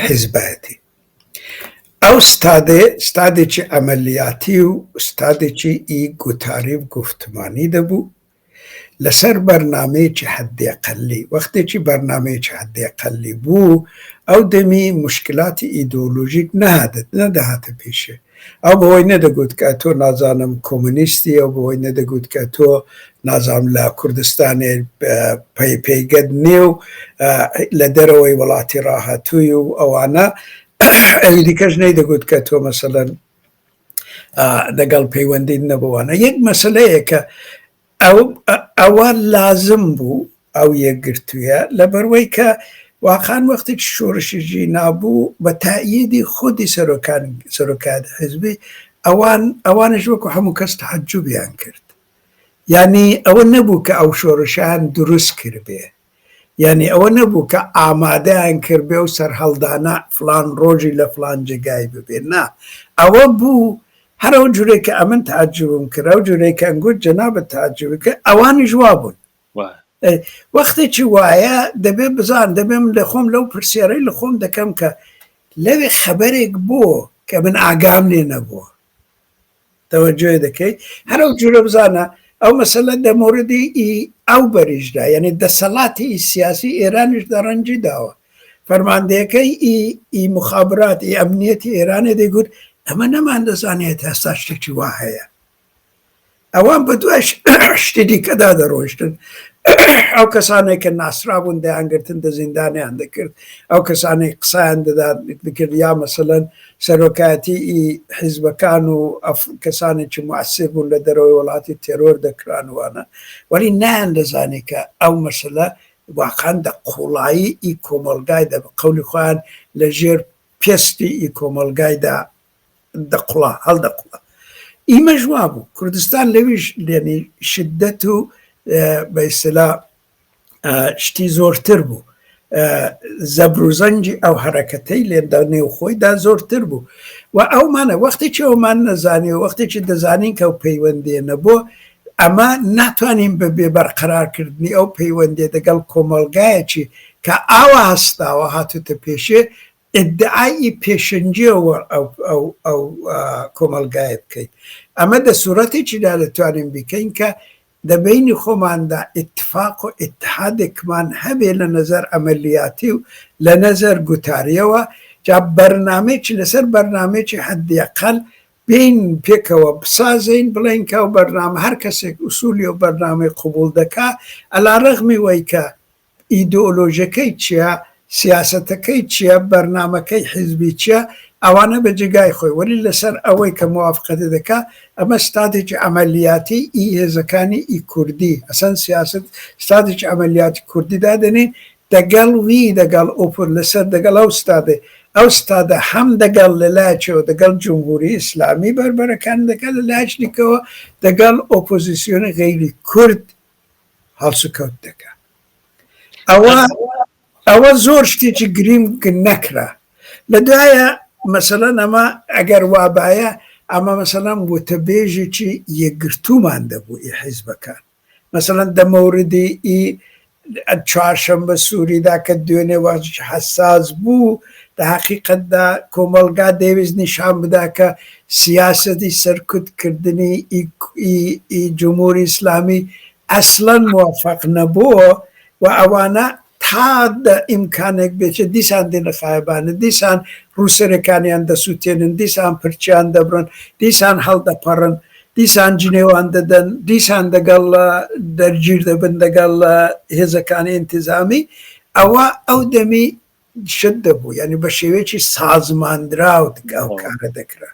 حیزبایەتی. ئەو ستادێ ستادێکی عەمەلیاتی و ستادێکی ئی گوتاری و گوفتمانی دەبوو لەسەر بەرنامەیەکی حەدێقەلی، وەختێکی بەرنامەیەکی حەدێقەلی بوو ئەو دەمی موشکلاتی ئیدۆلۆژیک نەهاتە نەدەهاتە پێشێ. ئەو بەوەی نەدەگوت کە تۆ نازانم کۆمۆنیستی، ئەو بەوەی نەدەگوت کە تۆ نازانم لە کوردستانێ پەی پێگەت نێ و لە دەرەوەی وڵاتی ڕاهاتووی و ئەوانە. ئەوی دیکەش نەیدەگوت کە تۆ مەسەلەن دەگەڵ پەیوەندیت نەبووانە. یەک مەسەلەیە کە ئەو ئەوە لازم بوو ئەو یەکگرتوویە لەبەروەی کە واقعا وەختێک شۆڕشی ژینا بوو بە تاییدی خودی سەرۆکان سەرۆکایەتی حیزبی ئەوان ئەوانش وەکو هەموو کەس تەعەجوبیان کرد یعنی ئەوە نەبوو کە ئەو شۆڕشیان دروست کردبێ یعنی ئەوە نەبوو کە ئامادەیان کردبێ و سەرهەڵدانە فلان ڕۆژی لە فلان جێگای ببێ نا ئەوە بوو هەر ئەو جورەی کە ئەمن تەعەجوبم کرد ئەو جورەی کە ئەنگوت جەنابت تەعەجوبی کرد ئەوانیش وابوون وەختێکی وایە دەبێ بزان دەبێ من لە خۆم لەو پرسیارەی لە خۆم دەکەم کە لەوێ خەبەرێک بۆ کە من ئاگام لێ نەبووە تەوەجۆ دەکەی هەر ئەو جورە بزانە ئەو مەسەلە دە مۆردی ئی ئەو بەریشدا یعنی دەسەڵاتی ئی سیاسی ئێرانیش دە ڕەنجی داوە فەرماندەیەکەی ئی ئی مخابرات ئی ئەمنیەتی ئێرانێ دەیگوت ئەمە نەمان دەزانێت هەستا شتێکی وا هەیە ئەوان بە دوای شتی دیکەدا دەڕۆیشتن. ئەو کەسانەی کە ناسرابوون دەیانگرتن دە زیندانیان دەکرد. ئەو کەسانەی قسەیان دەدا دەکرد یا مەسەلەن سەرۆکایەتی ئی حیزبەکان و کەسانێکی موئەسیر بوون لە دەرەوەی وڵاتی تێرۆر دەکران و وانە. وەلی نەیاندەزانی کە ئەو مەسەلە واقعەن دە قووڵایی ئی کۆمەڵگای دە بە قەولی خۆیان لە ژێر پێستی ئی کۆمەڵگایدا دەقوڵا هەڵدەقوڵا ئیمەش وابوو کوردستان لەویش لێنی شدەت و بە ئیسلا شتی زۆرتر بوو زەبر و زەنگی ئەو حرەکەتەی لێدا نێوخۆیدا زۆرتر بوو و ئەومانە وەختێکی ئەومان نەزانی و وەختێکی دەزانین کە ئەو پەیوەندیە نەبوو ئەمە ناتوانین بە بێ بەرقەرارکردنی ئەو پەیوەندیە دەگەڵ کۆمەڵگایەکی کە ئاوا هەستاوە هاتوتە پێشێ ئیدعای ئی پێشەنگیەوە ئەو ئەو ئەو کۆمەڵگایە بکەین. ئەمە دە سوڕەتێکیدا دەتوانین بیکەین کە دە بەینی خۆماندا ئیتفاق و ئیتحادێکمان هەبێ لە نەزەر عەمەلیاتی و لە نەزەر گوتاریەوە، جا بەرنامەیەکی لەسەر بەرنامەیەکی حەدیەقەل بێین پێکەوە بسازێین بڵێین کە ئەو بەرنامە هەر کەسێک ئوسولی ئەو بەرنامەی قبووڵ دەکا عەلا ڕەغمی وەی کە ئیدۆلۆژەکەی چیە، سیاسەتەکەی چیە، بەرنامەکەی حیزبی چیە، ئەوانە بە جێگای خۆی، وەلی لەسەر ئەوەی کە موافقەتە دەکا، ئەمە ستاتێکی عەمەلیاتی ئی هێزەکانی ئی کوردی، ئەسەن سیاسەت ستاتێکی عەمەلیاتی کوردی دادەنێین، دەگەڵ وی دەگەڵ ئۆپۆ لەسەر دەگەڵ ئەو ستادێ، ئەو ستادە هەم دەگەڵ لە لایەکەوە دەگەڵ جمهوری ئیسلامی بەربەرەکانی دەکا، لە لایەکی دیکەوە دەگەڵ ئۆپۆزیسیۆنی غەیری کورد هەڵسوکەوت دەکا. ئەوە ئەوە زۆر شتێکی گرینگ نەکرا. لە دوایە مەسەلەن ئەمە ئەگەر وابایە ئەمە مەسەلەن وتەبێژێکی یەکگرتوومان دەبوو ئی حیزبەکان. مەسەلەن دە مەوردی ئی چوارشەمبە سووریدا کە دوێنێ وەخت حەساس بوو دە حەقیقەتدا کۆمەڵگا دەیویست نیشان بدا کە سیاسەتی سەرکوت کردنی ئی جمهوری ئیسلامی ئەسڵەن موەفەق نەبۆ و ئەوانە تا دە ئیمکانێک بێچێ دیسان دێنە خایەبانە دیسان ڕووسەرەکانیان دەسووتێنن دیسان پرچیان دەبڕن دیسان هەڵدەپەڕن دیسان جنێوان دەدەن دیسان دەگەڵ دەرگیر دەبن دەگەڵ هێزەکانی ئینتیزامی ئەوە ئەو دەمی شت دەبوو یعنی بە شێوەیەکی سازماندراو ئەو کارە دەکرا.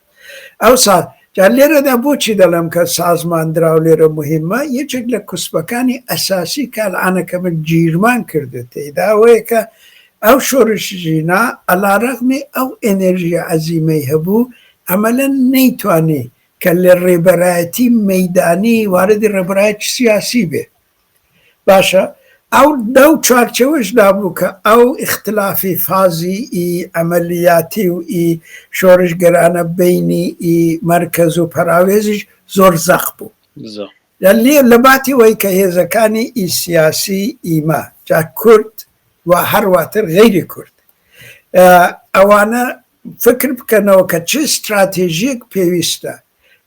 ئەوسا جا لێرەدا بۆچی دەڵێم کە سازماندراو لێرە موهیمە، یەکێک لە کوسپەکانی ئەساسی کە ئەلئانە کە من گیرمان کردو تێیدا ئەوەیە کە ئەو شۆرشی ژینا عەلارەغمی ئەو ئێنێرژیە عەزیمەی هەبوو عەمەلەن نەیتوانی کە لە ڕێبەرایەتی مەیدانی واردی ڕێبەرایەتی سیاسی بێ. باشە ئەو لەو چوارچێوەشدا بوو کە ئەو ئیختلافی فازی ئی عەمەلیاتی و ئی شۆرشگەرانە بەینی ئی مەرکەز و پەراوێزیش زۆر زەق بوو. لێ لە باتی وەی کە هێزەکانی ئی سیاسی ئیمە جا کورد و هەرواتر غەیری کورد ئەوانە فکر بکەنەوە کە چ ستراتێژیەک پێویستە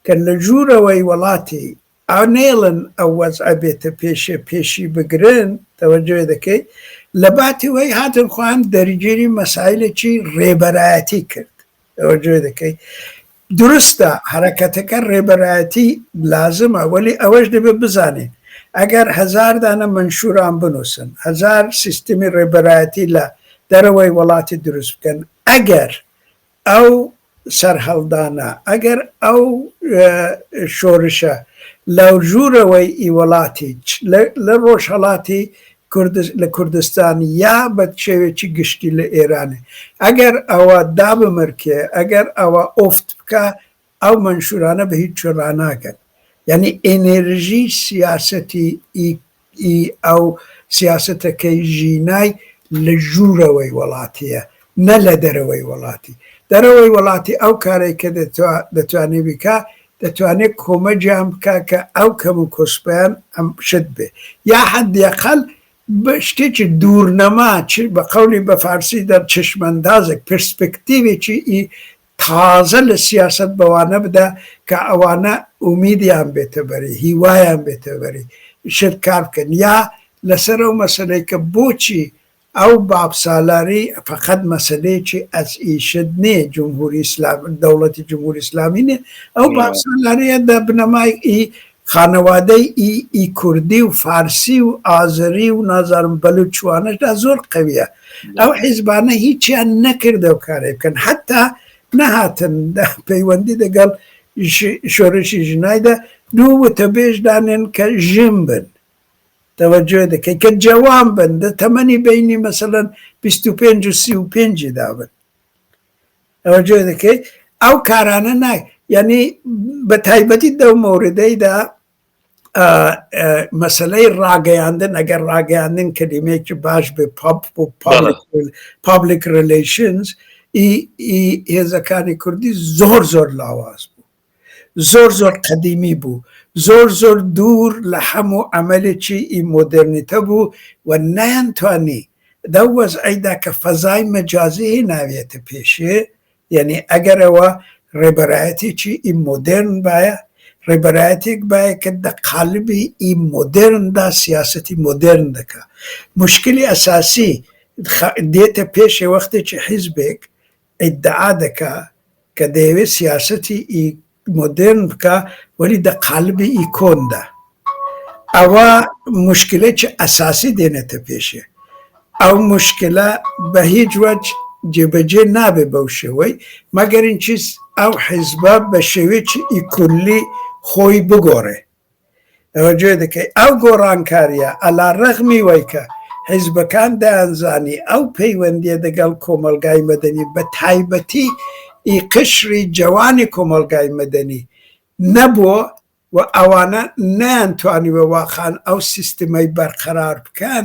کە لە ژوورەوەی وەڵاتی ئا نەیەڵن ئەو وەزعە بێتە پێشێ پێشی بگرن تەوەجۆ دەکەی لە باتی وەی هاتن خۆیان دەرگیری مەسایلێکی ڕێبەرایەتی کرد تەوەجۆ دەکەی دروستە حەرەکەتەکە ڕێبەرایەتی لازمە وەلی ئەوەش دەبێت بزانین ئەگەر هەزار دانە مەنشوران بنووسن هەزار سیستمی ڕێبەرایەتی لە دەرەوەی وەڵاتی دروست بکەن ئەگەر ئەو سەرهەڵدانە، ئەگەر ئەو شۆرشە لە ژوورەوەی ئی وەڵاتی چ لە ڕۆژهەڵاتی لە کوردستان یا بە شێوێکی گشتی لە ئێرانێ ئەگەر ئەوە دابمرکێ، ئەگەر ئەوە ئۆفت بکا ئەو مەنشوورانە بە هیچ جۆر ڕاناگەن. یانی ئێنێرژی سیاسەتی ئی ئی ئەو سیاسەتەکەی ژینای لە ژوورەوەی وەڵاتیە نە لە دەرەوەی وەڵاتی. دەرەوەی وەڵاتی ئەو کارەی کە دەتوانێ بیکا دەتوانێ کۆمەجیان بکا کە ئەو کەم و کۆسپیان ئەم شت بێ یا حەدیەقەل شتێکی دوورنەما چ بە قەولی بە فارسی دەر چشم اندازێک پرسپکتیڤێکی ئی تازە لە سیاسەت بەوانە بدا کە ئەوانە ئومیدیان بێتە بەری، هیوایان بێتە بەری شت کار بکەن یا لەسەر ئەو مەسەلەی کە بۆچی ئەو بابسالاری فەقەت مەسەلەیەکی ئەز ئی شت نێ جمهوری ئیسلام دەوڵەتی جمهوری ئیسلامی نێ ئەو بابسالاریە دە بنەمای ئی خانەوادەی ئی ئی کوردی و فارسی و ئازەری و نازانم بەلوچ وانەشدا زۆر قەویە ئەو حیزبانە هیچیان نەکرد ئەو کارەی بکەن حەتا نەهاتن پەیوەندی دەگەڵ شۆرشی ژنایدا دوو وتەبێژ دانێن کە ژن بن تەوەجۆ دەکەی کە جەوان بن دە تەمەنی بینی مەسەلەن 25 و 35 دا بن تەوەجۆ دەکەی ئەو کارانە نای یعنی بە تایبەتی دەو مەوردەیدا مەسلەی ڕاگەیاندن ئەگەر ڕاگەیاندن کەلیمەیەکی باش بێ public relations ئی هێزەکانی کوردی زۆر زۆر لاواز بوو زۆر زۆر قەدیمی بوو زۆر زۆر دوور لە هەموو عەمەلێکی ئی مۆدێرنیتە بوو و نەیانتوانی دەو وەزعەیدا کە فەزای مەجازی هێناویەتە پێشێ یەنی ئەگەر ئەوە ڕێبەرایەتێکی ئی مۆدێرن بایە، ڕێبەرایەتێک بایە کە دە قالبی ئی مۆدێرندا سیاسەتی مۆدێرن دەکا. موشکلی ئەساسی دێتە پێشێ وەختێکی حیزبێک ئیدعا دەکا کە دەیەوێ سیاسەتی ئی مۆدێرن بکا وەلی دە قالبی ئی کۆندا. ئەوە موشکلێکی ئەساسی دێنێتە پێشێ. ئەو موشکلە بە هیچ وەج جێبەجێ نابێ بەو شێوەی مەگەر اینکە ئەو حیزبە بە شێوەیەکی ئی کولی خۆی بگۆڕێ. تەوەجۆ دەکەی ئەو گۆڕانکاریە عەلا رەغمی وەی کە حیزبەکان دەیانزانی ئەو پەیوەندیە دەگەڵ کۆمەڵگای مەدەنی بە تایبەتی ئی قشری جەوانی کۆمەڵگای مەدەنی نەبووە و ئەوانە نەیانتوانیوە واقعەن ئەو سیستمەی بەرقەرار بکەن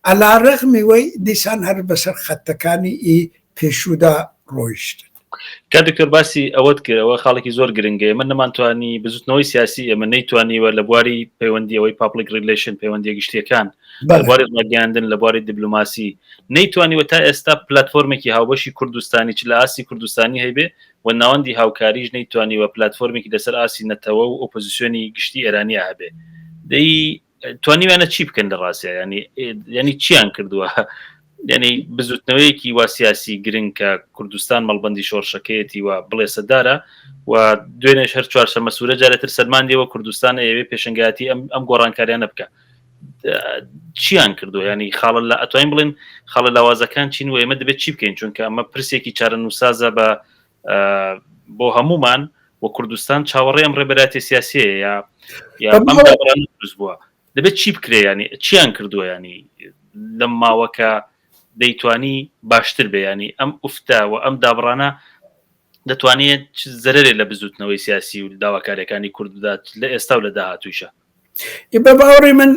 عەلا رەغمی وەی دیسان هەر بەسەر خەتەکانی ئی پێشوودا ڕۆیشتن. کاک دکتۆر باسی ئەوەت کرد ئەوە خاڵێکی زۆر گرنگە ئێمە نەمانتوانی بزوتنەوەی سیاسی ئێمە نەیتوانیوە لە بواری پەیوەندی ئەوەی public relation پەیوەندیە گشتیەکان لە بواری ڕاگەیاندن لە بواری دیبلۆماسی نەیتوانیوە تا ئێستا پلتفۆرمێکی هاوبەشی کوردستانی چ لە ئاستی کوردستانی هەیبێ و ناوەندی هاوکاریش نەیتوانیوە پلتفۆرمێکی لەسەر ئاستی نەتەوە و ئۆپۆزیسیۆنی گشتی ئێرانی هەبێ دەی توانیویانە چی بکەن لە ڕاستیا ینی ینی چیان کردووە ینی بزوتنەوەیەکی وا سیاسی گرنگ کە کوردستان مەڵبندی شۆڕشەکەیەتی و بڵێسەدارە و دوێنێش هەر چوارشەممە سوورە جارێتر سەلماندیەوە کوردستان ئەیەوێ پێشنگایەتی ئەم ئەم گۆڕانکاریانە بکە چیان کردو ینی خاڵە لە ئەتوانین بڵێن خاڵە لاوازەکان چین و ئێمە دەبێت چی بکەین چونکە ئەمە پرسێکی چارەنووسازە بە بۆ هەمومان. و کوردستان چاوەڕێ ئەم ڕێبەرایەتی سیاسیە یا یا ئەم دابڕانە دروست بووە دەبێت چی بکرێ ینی چیان کردووە ینی لەم ماوە کە دەیتوانی باشتر بێ ینی ئەم ئوفتە و ئەم دابڕانە دەتوانێت زەرێ لە بزوتنەوەی سیاسی و داواکاریەکانی کورد بدات لە ئێستا و لە داهاتوویشە. بە باوەڕی من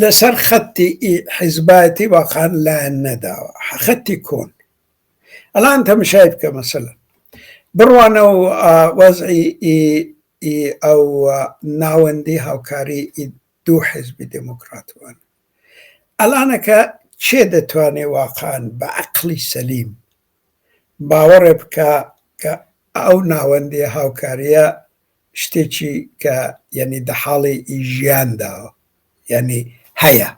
لەسەر خەتی حیزبایەتی واقعا لایەن نەداوە خەتی کۆن ئەلان تەمشای بکە مەسەلەن بڕوانە و وەزعی ئەو ناوەندی هاوکاری دوو حیزبی دێموکراتوان ئەلانەکە کێ دەتوانێ واقعا بە عەقڵی سەلیم باوەڕێ بکا کە ئەو ناوەندی هاوکاریە شتێکی کە یعنی دە حاڵی ئی ژیانداوە یعنی هەیە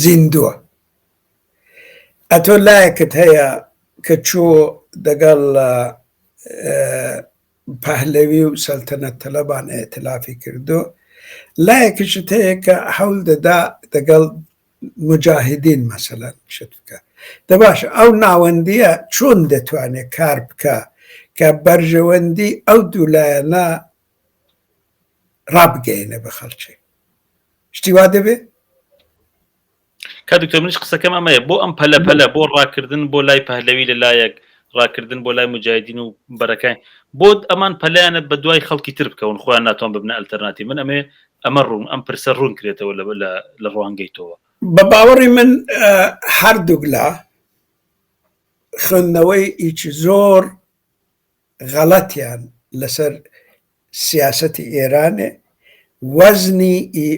زیندووە ئەتۆ لایەکت هەیە کە چۆ دەگەڵ پەهلەوی و سەلتەنەت تەلەبان ئیتلافی کردو لایەکیشت هەیە کە حەول دەدا دەگەڵ مجاهدین مەسەلەن شت بکە دە باشە ئەو ناوەندیە چۆن دەتوانێت کار بکە کە بەرژەوەندی ئەو دوو لایەنە ڕابگەیەنێ بە خەڵکی شتی وا دەبێ؟ کا دکتۆر منیش قسەکەم ئەمەیە بۆ ئەم پەلە پەلە بۆ ڕاکردن بۆ لای پەهلەوی لە لایەک ڕاکردن بۆ لای مجاهدین و بەرەکان بۆ ئەمان پەلیانە بە دوای خەڵکی تر بکەون خۆیان ناتوان ببنە ئەلتەرناتی من ئەمێ ئەمە ڕوون ئەم پرسە ڕوون کرێتەوە لە ڕوانگەی تۆوە. بە باوەڕی من هەردووکلا خوێندنەوەی هیچ زۆر غەڵەتیان لەسەر سیاسەتی ئێرانێ وەزنی ئی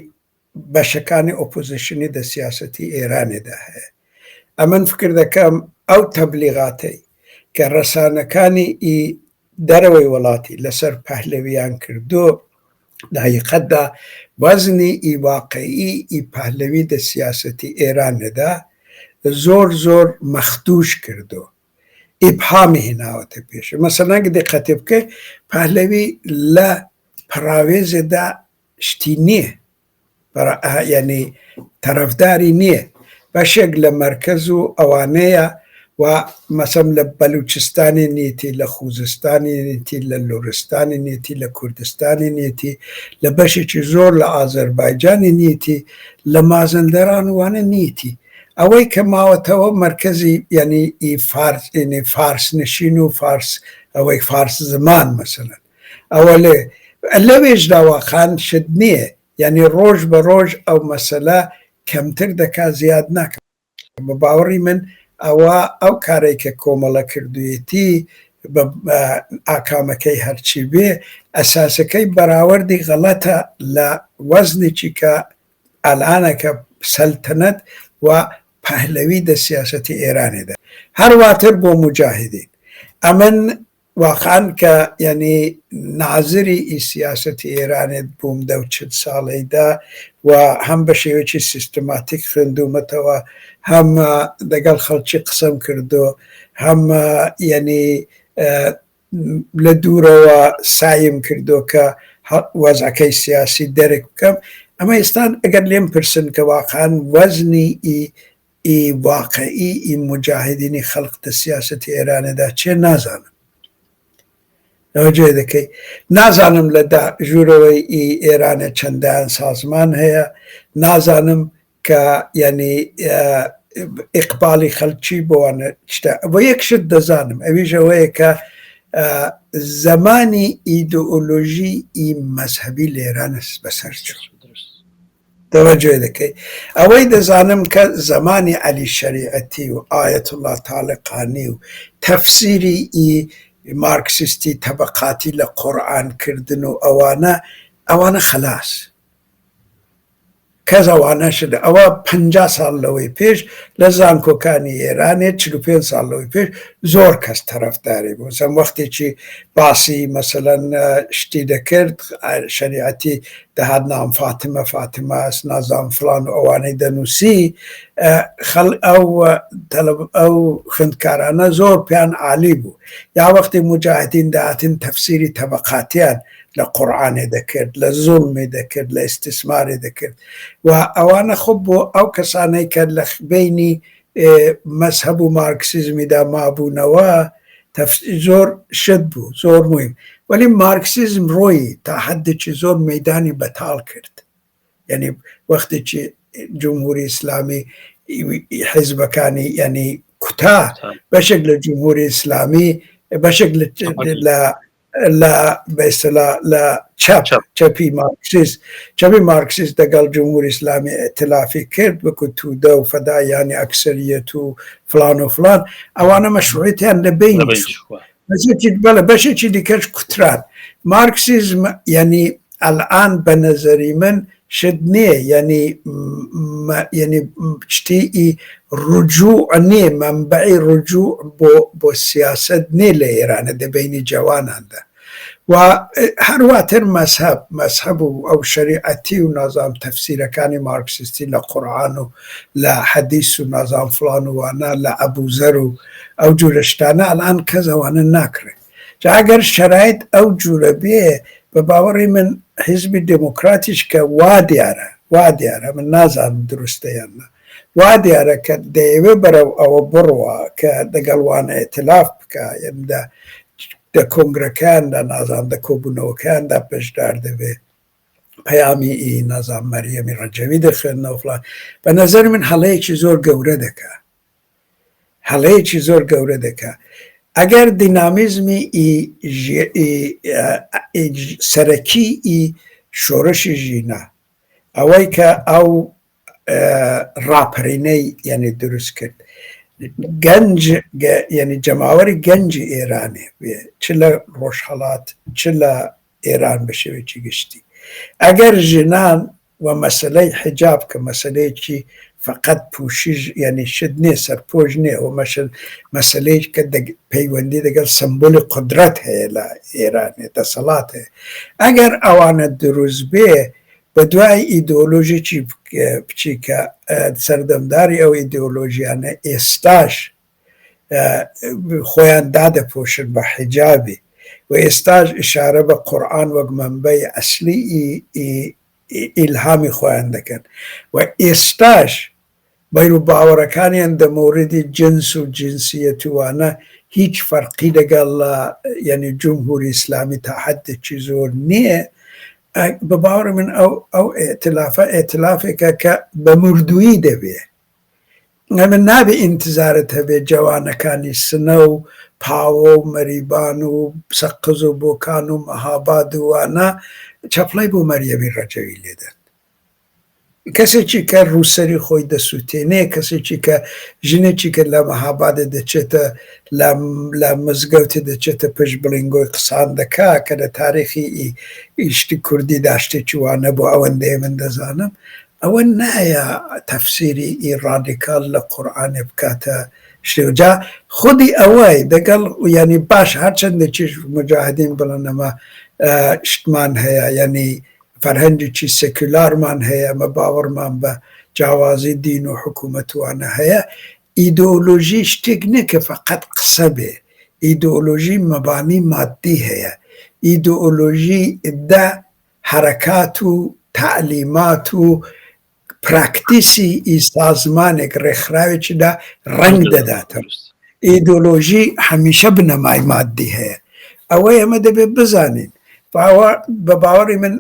بەشەکانی ئۆپۆزیشنی دە سیاسەتی ئێرانێدا هەیە. ئەمن فکر دەکەم ئەو تەبلیغاتەی کە ڕەسانەکانی ئی دەرەوەی وەڵاتی لەسەر پەهلەویان کردۆ دە حەقیقەتدا وەزنی ئی واقعی ئی پەهلەوی دە سیاسەتی ئێرانێدا زۆر زۆر مەخدوش کردۆ. ئیبهامی هێناوەتە پێشێ. مەسەلەن گە دیقەتێ بکەی پەهلەوی لە پەڕاوێزێدا شتی نییە یعنی تەرەفداری نییە بەشێک لە مەرکەز و ئەوانەیە و مەسەم لە بەلوچستانی نیتی لە خوزستانی نیتی لە لورستانی نیتی لە کوردستانی نیتی لە بەشێکی زۆر لە ئازەربایجانی نیتی لە مازندەران وانە نیتی ئەوەی کە ماوەتەوە مەرکەزی یعنی ئی فارس یعنی فارس نشین و فارس ئەوەی فارس زمان مەسەلەن ئەوە لێ لەوێشدا واقعا شت نییە یعنی ڕۆژ بە ڕۆژ ئەو مەسەلە کەمتر دەکا زیاد ناکا بە باوەڕی من ئەوە ئەو کارەی کە کۆمەڵە کردوویەتی بە ئاکامەکەی هەرچی بێ ئەساسەکەی بەراوردی غەڵەتە لە وەزنێکی کە ئەلانە کە سەلتەنەت و پەهلەوی دە سیاسەتی ئێرانێ دە هەر واتر بۆ موجاهیدین ئەمن واقعا کە یەنی نازری ئی سیاسەتی ئێرانێ بووم دەو 40 ساڵەیدا و هەم بە شێوەیەکی سیستماتیک خوێندوومەتەوە هەم دەگەڵ خەڵکی قسەم کردو هەم یەنی لە دوورەوە سایم کردو کە وەزعەکەی سیاسی دەرک بکەم ئەمە ئێستا ئەگەر لێم پرسن کە واقعا وەزنی ئی ئی واقعی ئی موجاهدینی خەلق دە سیاسەتی ئێرانێدا چیە نازانم توجه دەکەی نازانم لە دا ژوورەوەی ئی ئێرانێ چەندان سازمان هەیە نازانم کە یعنی ئیقباڵی خەلکی بۆوانە شتە بۆ یەک شت دەزانم ئەویش ئەوەیە کە زەمانی ئیدۆلۆژی ئی مەزهەبی لە ئێرانە بەسەر چوو تەوەجۆ دەکەی ئەوەی دەزانم کە زەمانی عەلی شەریعەتی و ئایەتوڵا تاڵقانی و تەفسیری ئی مارکسیستی تەبەقاتی لە قورئان کردن و ئەوانە ئەوانە خەلاس کەس ئەوانە شت ئەوە 50 ساڵ لەوەی پێش لە زانکۆکانی ئێرانێ 45 ساڵ لەوەی پێش زۆر کەس تەرەفداری بوو سەم وەختێکی باسی مەسەلەن شتی دەکرد شەریعەتی دەهات نام فاتمە فاتمە ئەس نازام فلان و ئەوانەی دەنووسی خەڵ ئەو ئەو خوێندکارانە زۆر پێیان عالی بوو یا وەختی موجاهدین دەهاتن تەفسیری تەبەقاتیان لە قورعانێ دەکرد لە زوڵمی دەکرد لە ئیستیسماری دەکرد و ئەوانە خۆ بۆ ئەو کەسانەی کە لە بینی مەزهەب و مارکسیزمیدا مابوونەوە. زۆر شت بوو زۆر مویم وەلی مارکسیزم ڕۆیی تا حدێکی زۆر مەدانی بەتاڵ کرد یعنی وەختێکی جمهوری ئیسلامی حیزبەکانی یعنی کوتا بەشێک لە جمهوری ئیسلامی بەشێک لە لە بەئیستلا لە چەپ چەپی مارکسیست چەپی مارکسیست دەگەڵ جمهوری ئیسلامی ئیتلافی کرد وەکو تودە و فەداییانی ئەکسەریەت و فلان و فلان ئەوانە مەشروعیەتیان لە بین چوو بەشێکی بەڵێ بەشێکی دیکەش کوتران مارکسیزم یعنی ئەلئان بە نەزەری من شت نییە یعنی یعنی شتی ئی ڕجوع نییە مەنبەعی ڕجوع بۆ بۆ سیاسەت نییە لە ئێرانە دە بەینی جەواناندا و هەرواتر مەزهەب مەزهەب و ئەو شەریعەتی و نازانم تەفسیرەکانی مارکسیستی لە قورئان و لە حەدیس و نازانم فڵان و وانە لە ئەبوزەر و ئەو جورە شتانە ئەلئان کەس ئەوانە ناکڕێ جا ئەگەر شەرایت ئەو جورە بێ بە باوەڕی من حیزبی دێموکراتیش کە وا دیارە وا دیارە من نازانم دروستە یان نا وا دیارە کە دەیەوێ بەرەو ئەوە بڕوا کە دەگەڵ وان ئیتلاف بکا یان دە دە کۆنگرەکاندا نازانم دە کۆبوونەوەکاندا بەشدار دەبێ پەیامی ئی نازانم مەریەمی ڕەجەوی دەخوێننەوە فڵان بە نەزەری من هەڵەیەکی زۆر گەورە دەکا هەڵەیەکی زۆر گەورە دەکا ئەگەر دینامیزمی ئی سەرەکی ئی شۆڕشی ژینا ئەوەی کە ئەو ڕاپەرینەی یعنی دروست کرد گەنج یعنی جەماوەری گەنجی ئێرانێ بێ چ لە ڕۆژهەڵات چ لە ئێران بە شێوەیەکی گشتی ئەگەر ژنان و مەسەلەی حیجاب کە مەسەلەیەکی فەقەت پوشیش یعنی شت نییە سەرپۆش نییە و مەشل مەسەلەیەک کە پەیوەندی دەگەڵ سەمبولی قودرەت هەیە لە ئێرانێ دەسەڵات هەیە ئەگەر ئەوانە دروست بێ بە دوای ئیدۆلۆژیی بچی کە سەردەمداری ئەو ئیدۆلۆژیانە ئێستاش خۆیان دادەپۆشن بە حیجابی و ئێستاش ئیشارە بە قورئان وەک مەنبەی ئەسلی ئیلهامی خۆیان دەکەن و ئێستاش بیروباوەڕەکانیان دە مەوردی جنس و جنسیەت و وانە هیچ فەرقی لەگەڵ یعنی جمهوری ئیسلامی تا حدێکی زۆر نییە بە باوەڕی من ئەو ئەو ئیتلافە ئیتلافێکە کە بە مردوویی دەبێ ئەمە نابێ ئینتزارت هەبێ جەوانەکانی سنە و پاوە و مەریبان و سەقز و بۆکان و مەهاباد و وانە چەپڵەی بۆ مەریەمی ڕەجەوی لێدەن کەسێکی کە ڕووسەری خۆی دەسووتێنێ، کەسێکی کە ژنێکی کە لە مەهابادێ دەچێتە لە لە مزگەوتێ دەچێتە پشت بڵینگۆی قسان دەکا کە لە تاریخی ئی شتی کوردیدا شتێکی وا نەبوو ئەوەندەی من دەزانم ئەوە نایە تەفسیری ئی ڕادیکاڵ لە قورئانێ بکاتە شتێ جا خودی ئەوەی دەگەڵ یانی باش هەرچەندێکیش موجاهدین بڵێن ئەمە شتمان هەیە یانی فەرهەنگێکی سێکولارمان هەیە، ئەمە باوەڕمان بە جیاوازی دین و حکوومەت و وانە هەیە، ئیدۆلۆژی شتێک نییە کە فەقەت قسە بێ، ئیدۆلۆژی مەبانی ماددی هەیە، ئیدۆلۆژی دە حەرەکات و تەعلیمات و پراکتیسی ئی سازمانێک ڕێکخراوێکیدا ڕەنگ دەداتەوە. ئیدۆلۆژی هەمیشە بنەمای ماددی هەیە. ئەوەی ئەمە دەبێت بزانین. بە باوەڕی من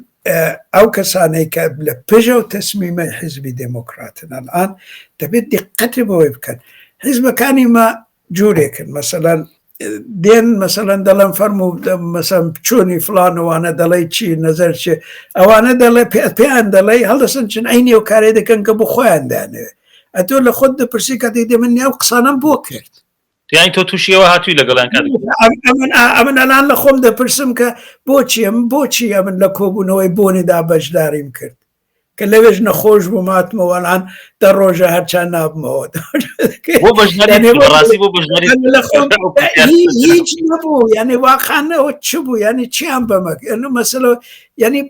ئەو کەسانەی کە لە پژە و تەسمیمەی حیزبی دێمۆکراتن ئەلئان دەبێت دیقەتی بەوەی بکەن. حیزبەکانی مە جورێکن مەسەلەن دێن مەسەلەن دەڵێن فەرموو مەسەن چۆنی فلان وانە دەڵێ چی نەزەر چێ ئەوانە دەڵێ پێیان دەڵێ هەڵدەسن چن عینی و کارێ دەکەن کە بۆ خۆیان دانەوێ ئەتۆ لە خۆت دەپرسی کاتێک دێ من ئەو قسانەم بۆ کرد یانی تۆ تووشیەوە هاتووی لەگەڵیان کات ئەمن ئەلان لە خۆم دەپرسم کە بۆچی ئەم بۆچی ئەمن لە کۆبوونەوەی بۆنیدا بەشداریم کرد کە لەوێش نەخۆش بووم هاتمەوە ئەلان دە ڕۆژە هەرچا نابمەوە بۆ بەشداری بەڕاستی بۆ بەشداری لە خۆم هیچ نەبوو یعنی واقعانەوە چ بوو یعنی چیان بەمە مەسەلە یعنی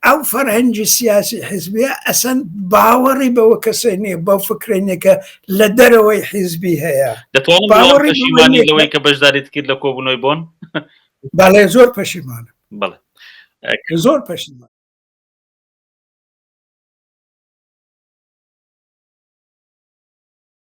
ئەو فەرهەنگی سیاسی حیزبیە ئەسەن باوەڕی بەوە کەسێ نییە بەو فکرەی نییە کە لە دەرەوەی حیزبی هەیە دەتوانم باوەڕی پەشیمانی لەوەی کە بەشداریت کرد لە کۆبوونەوەی بۆن بەڵێ زۆر پەشیمانم بەڵێ زۆر پەشیمان.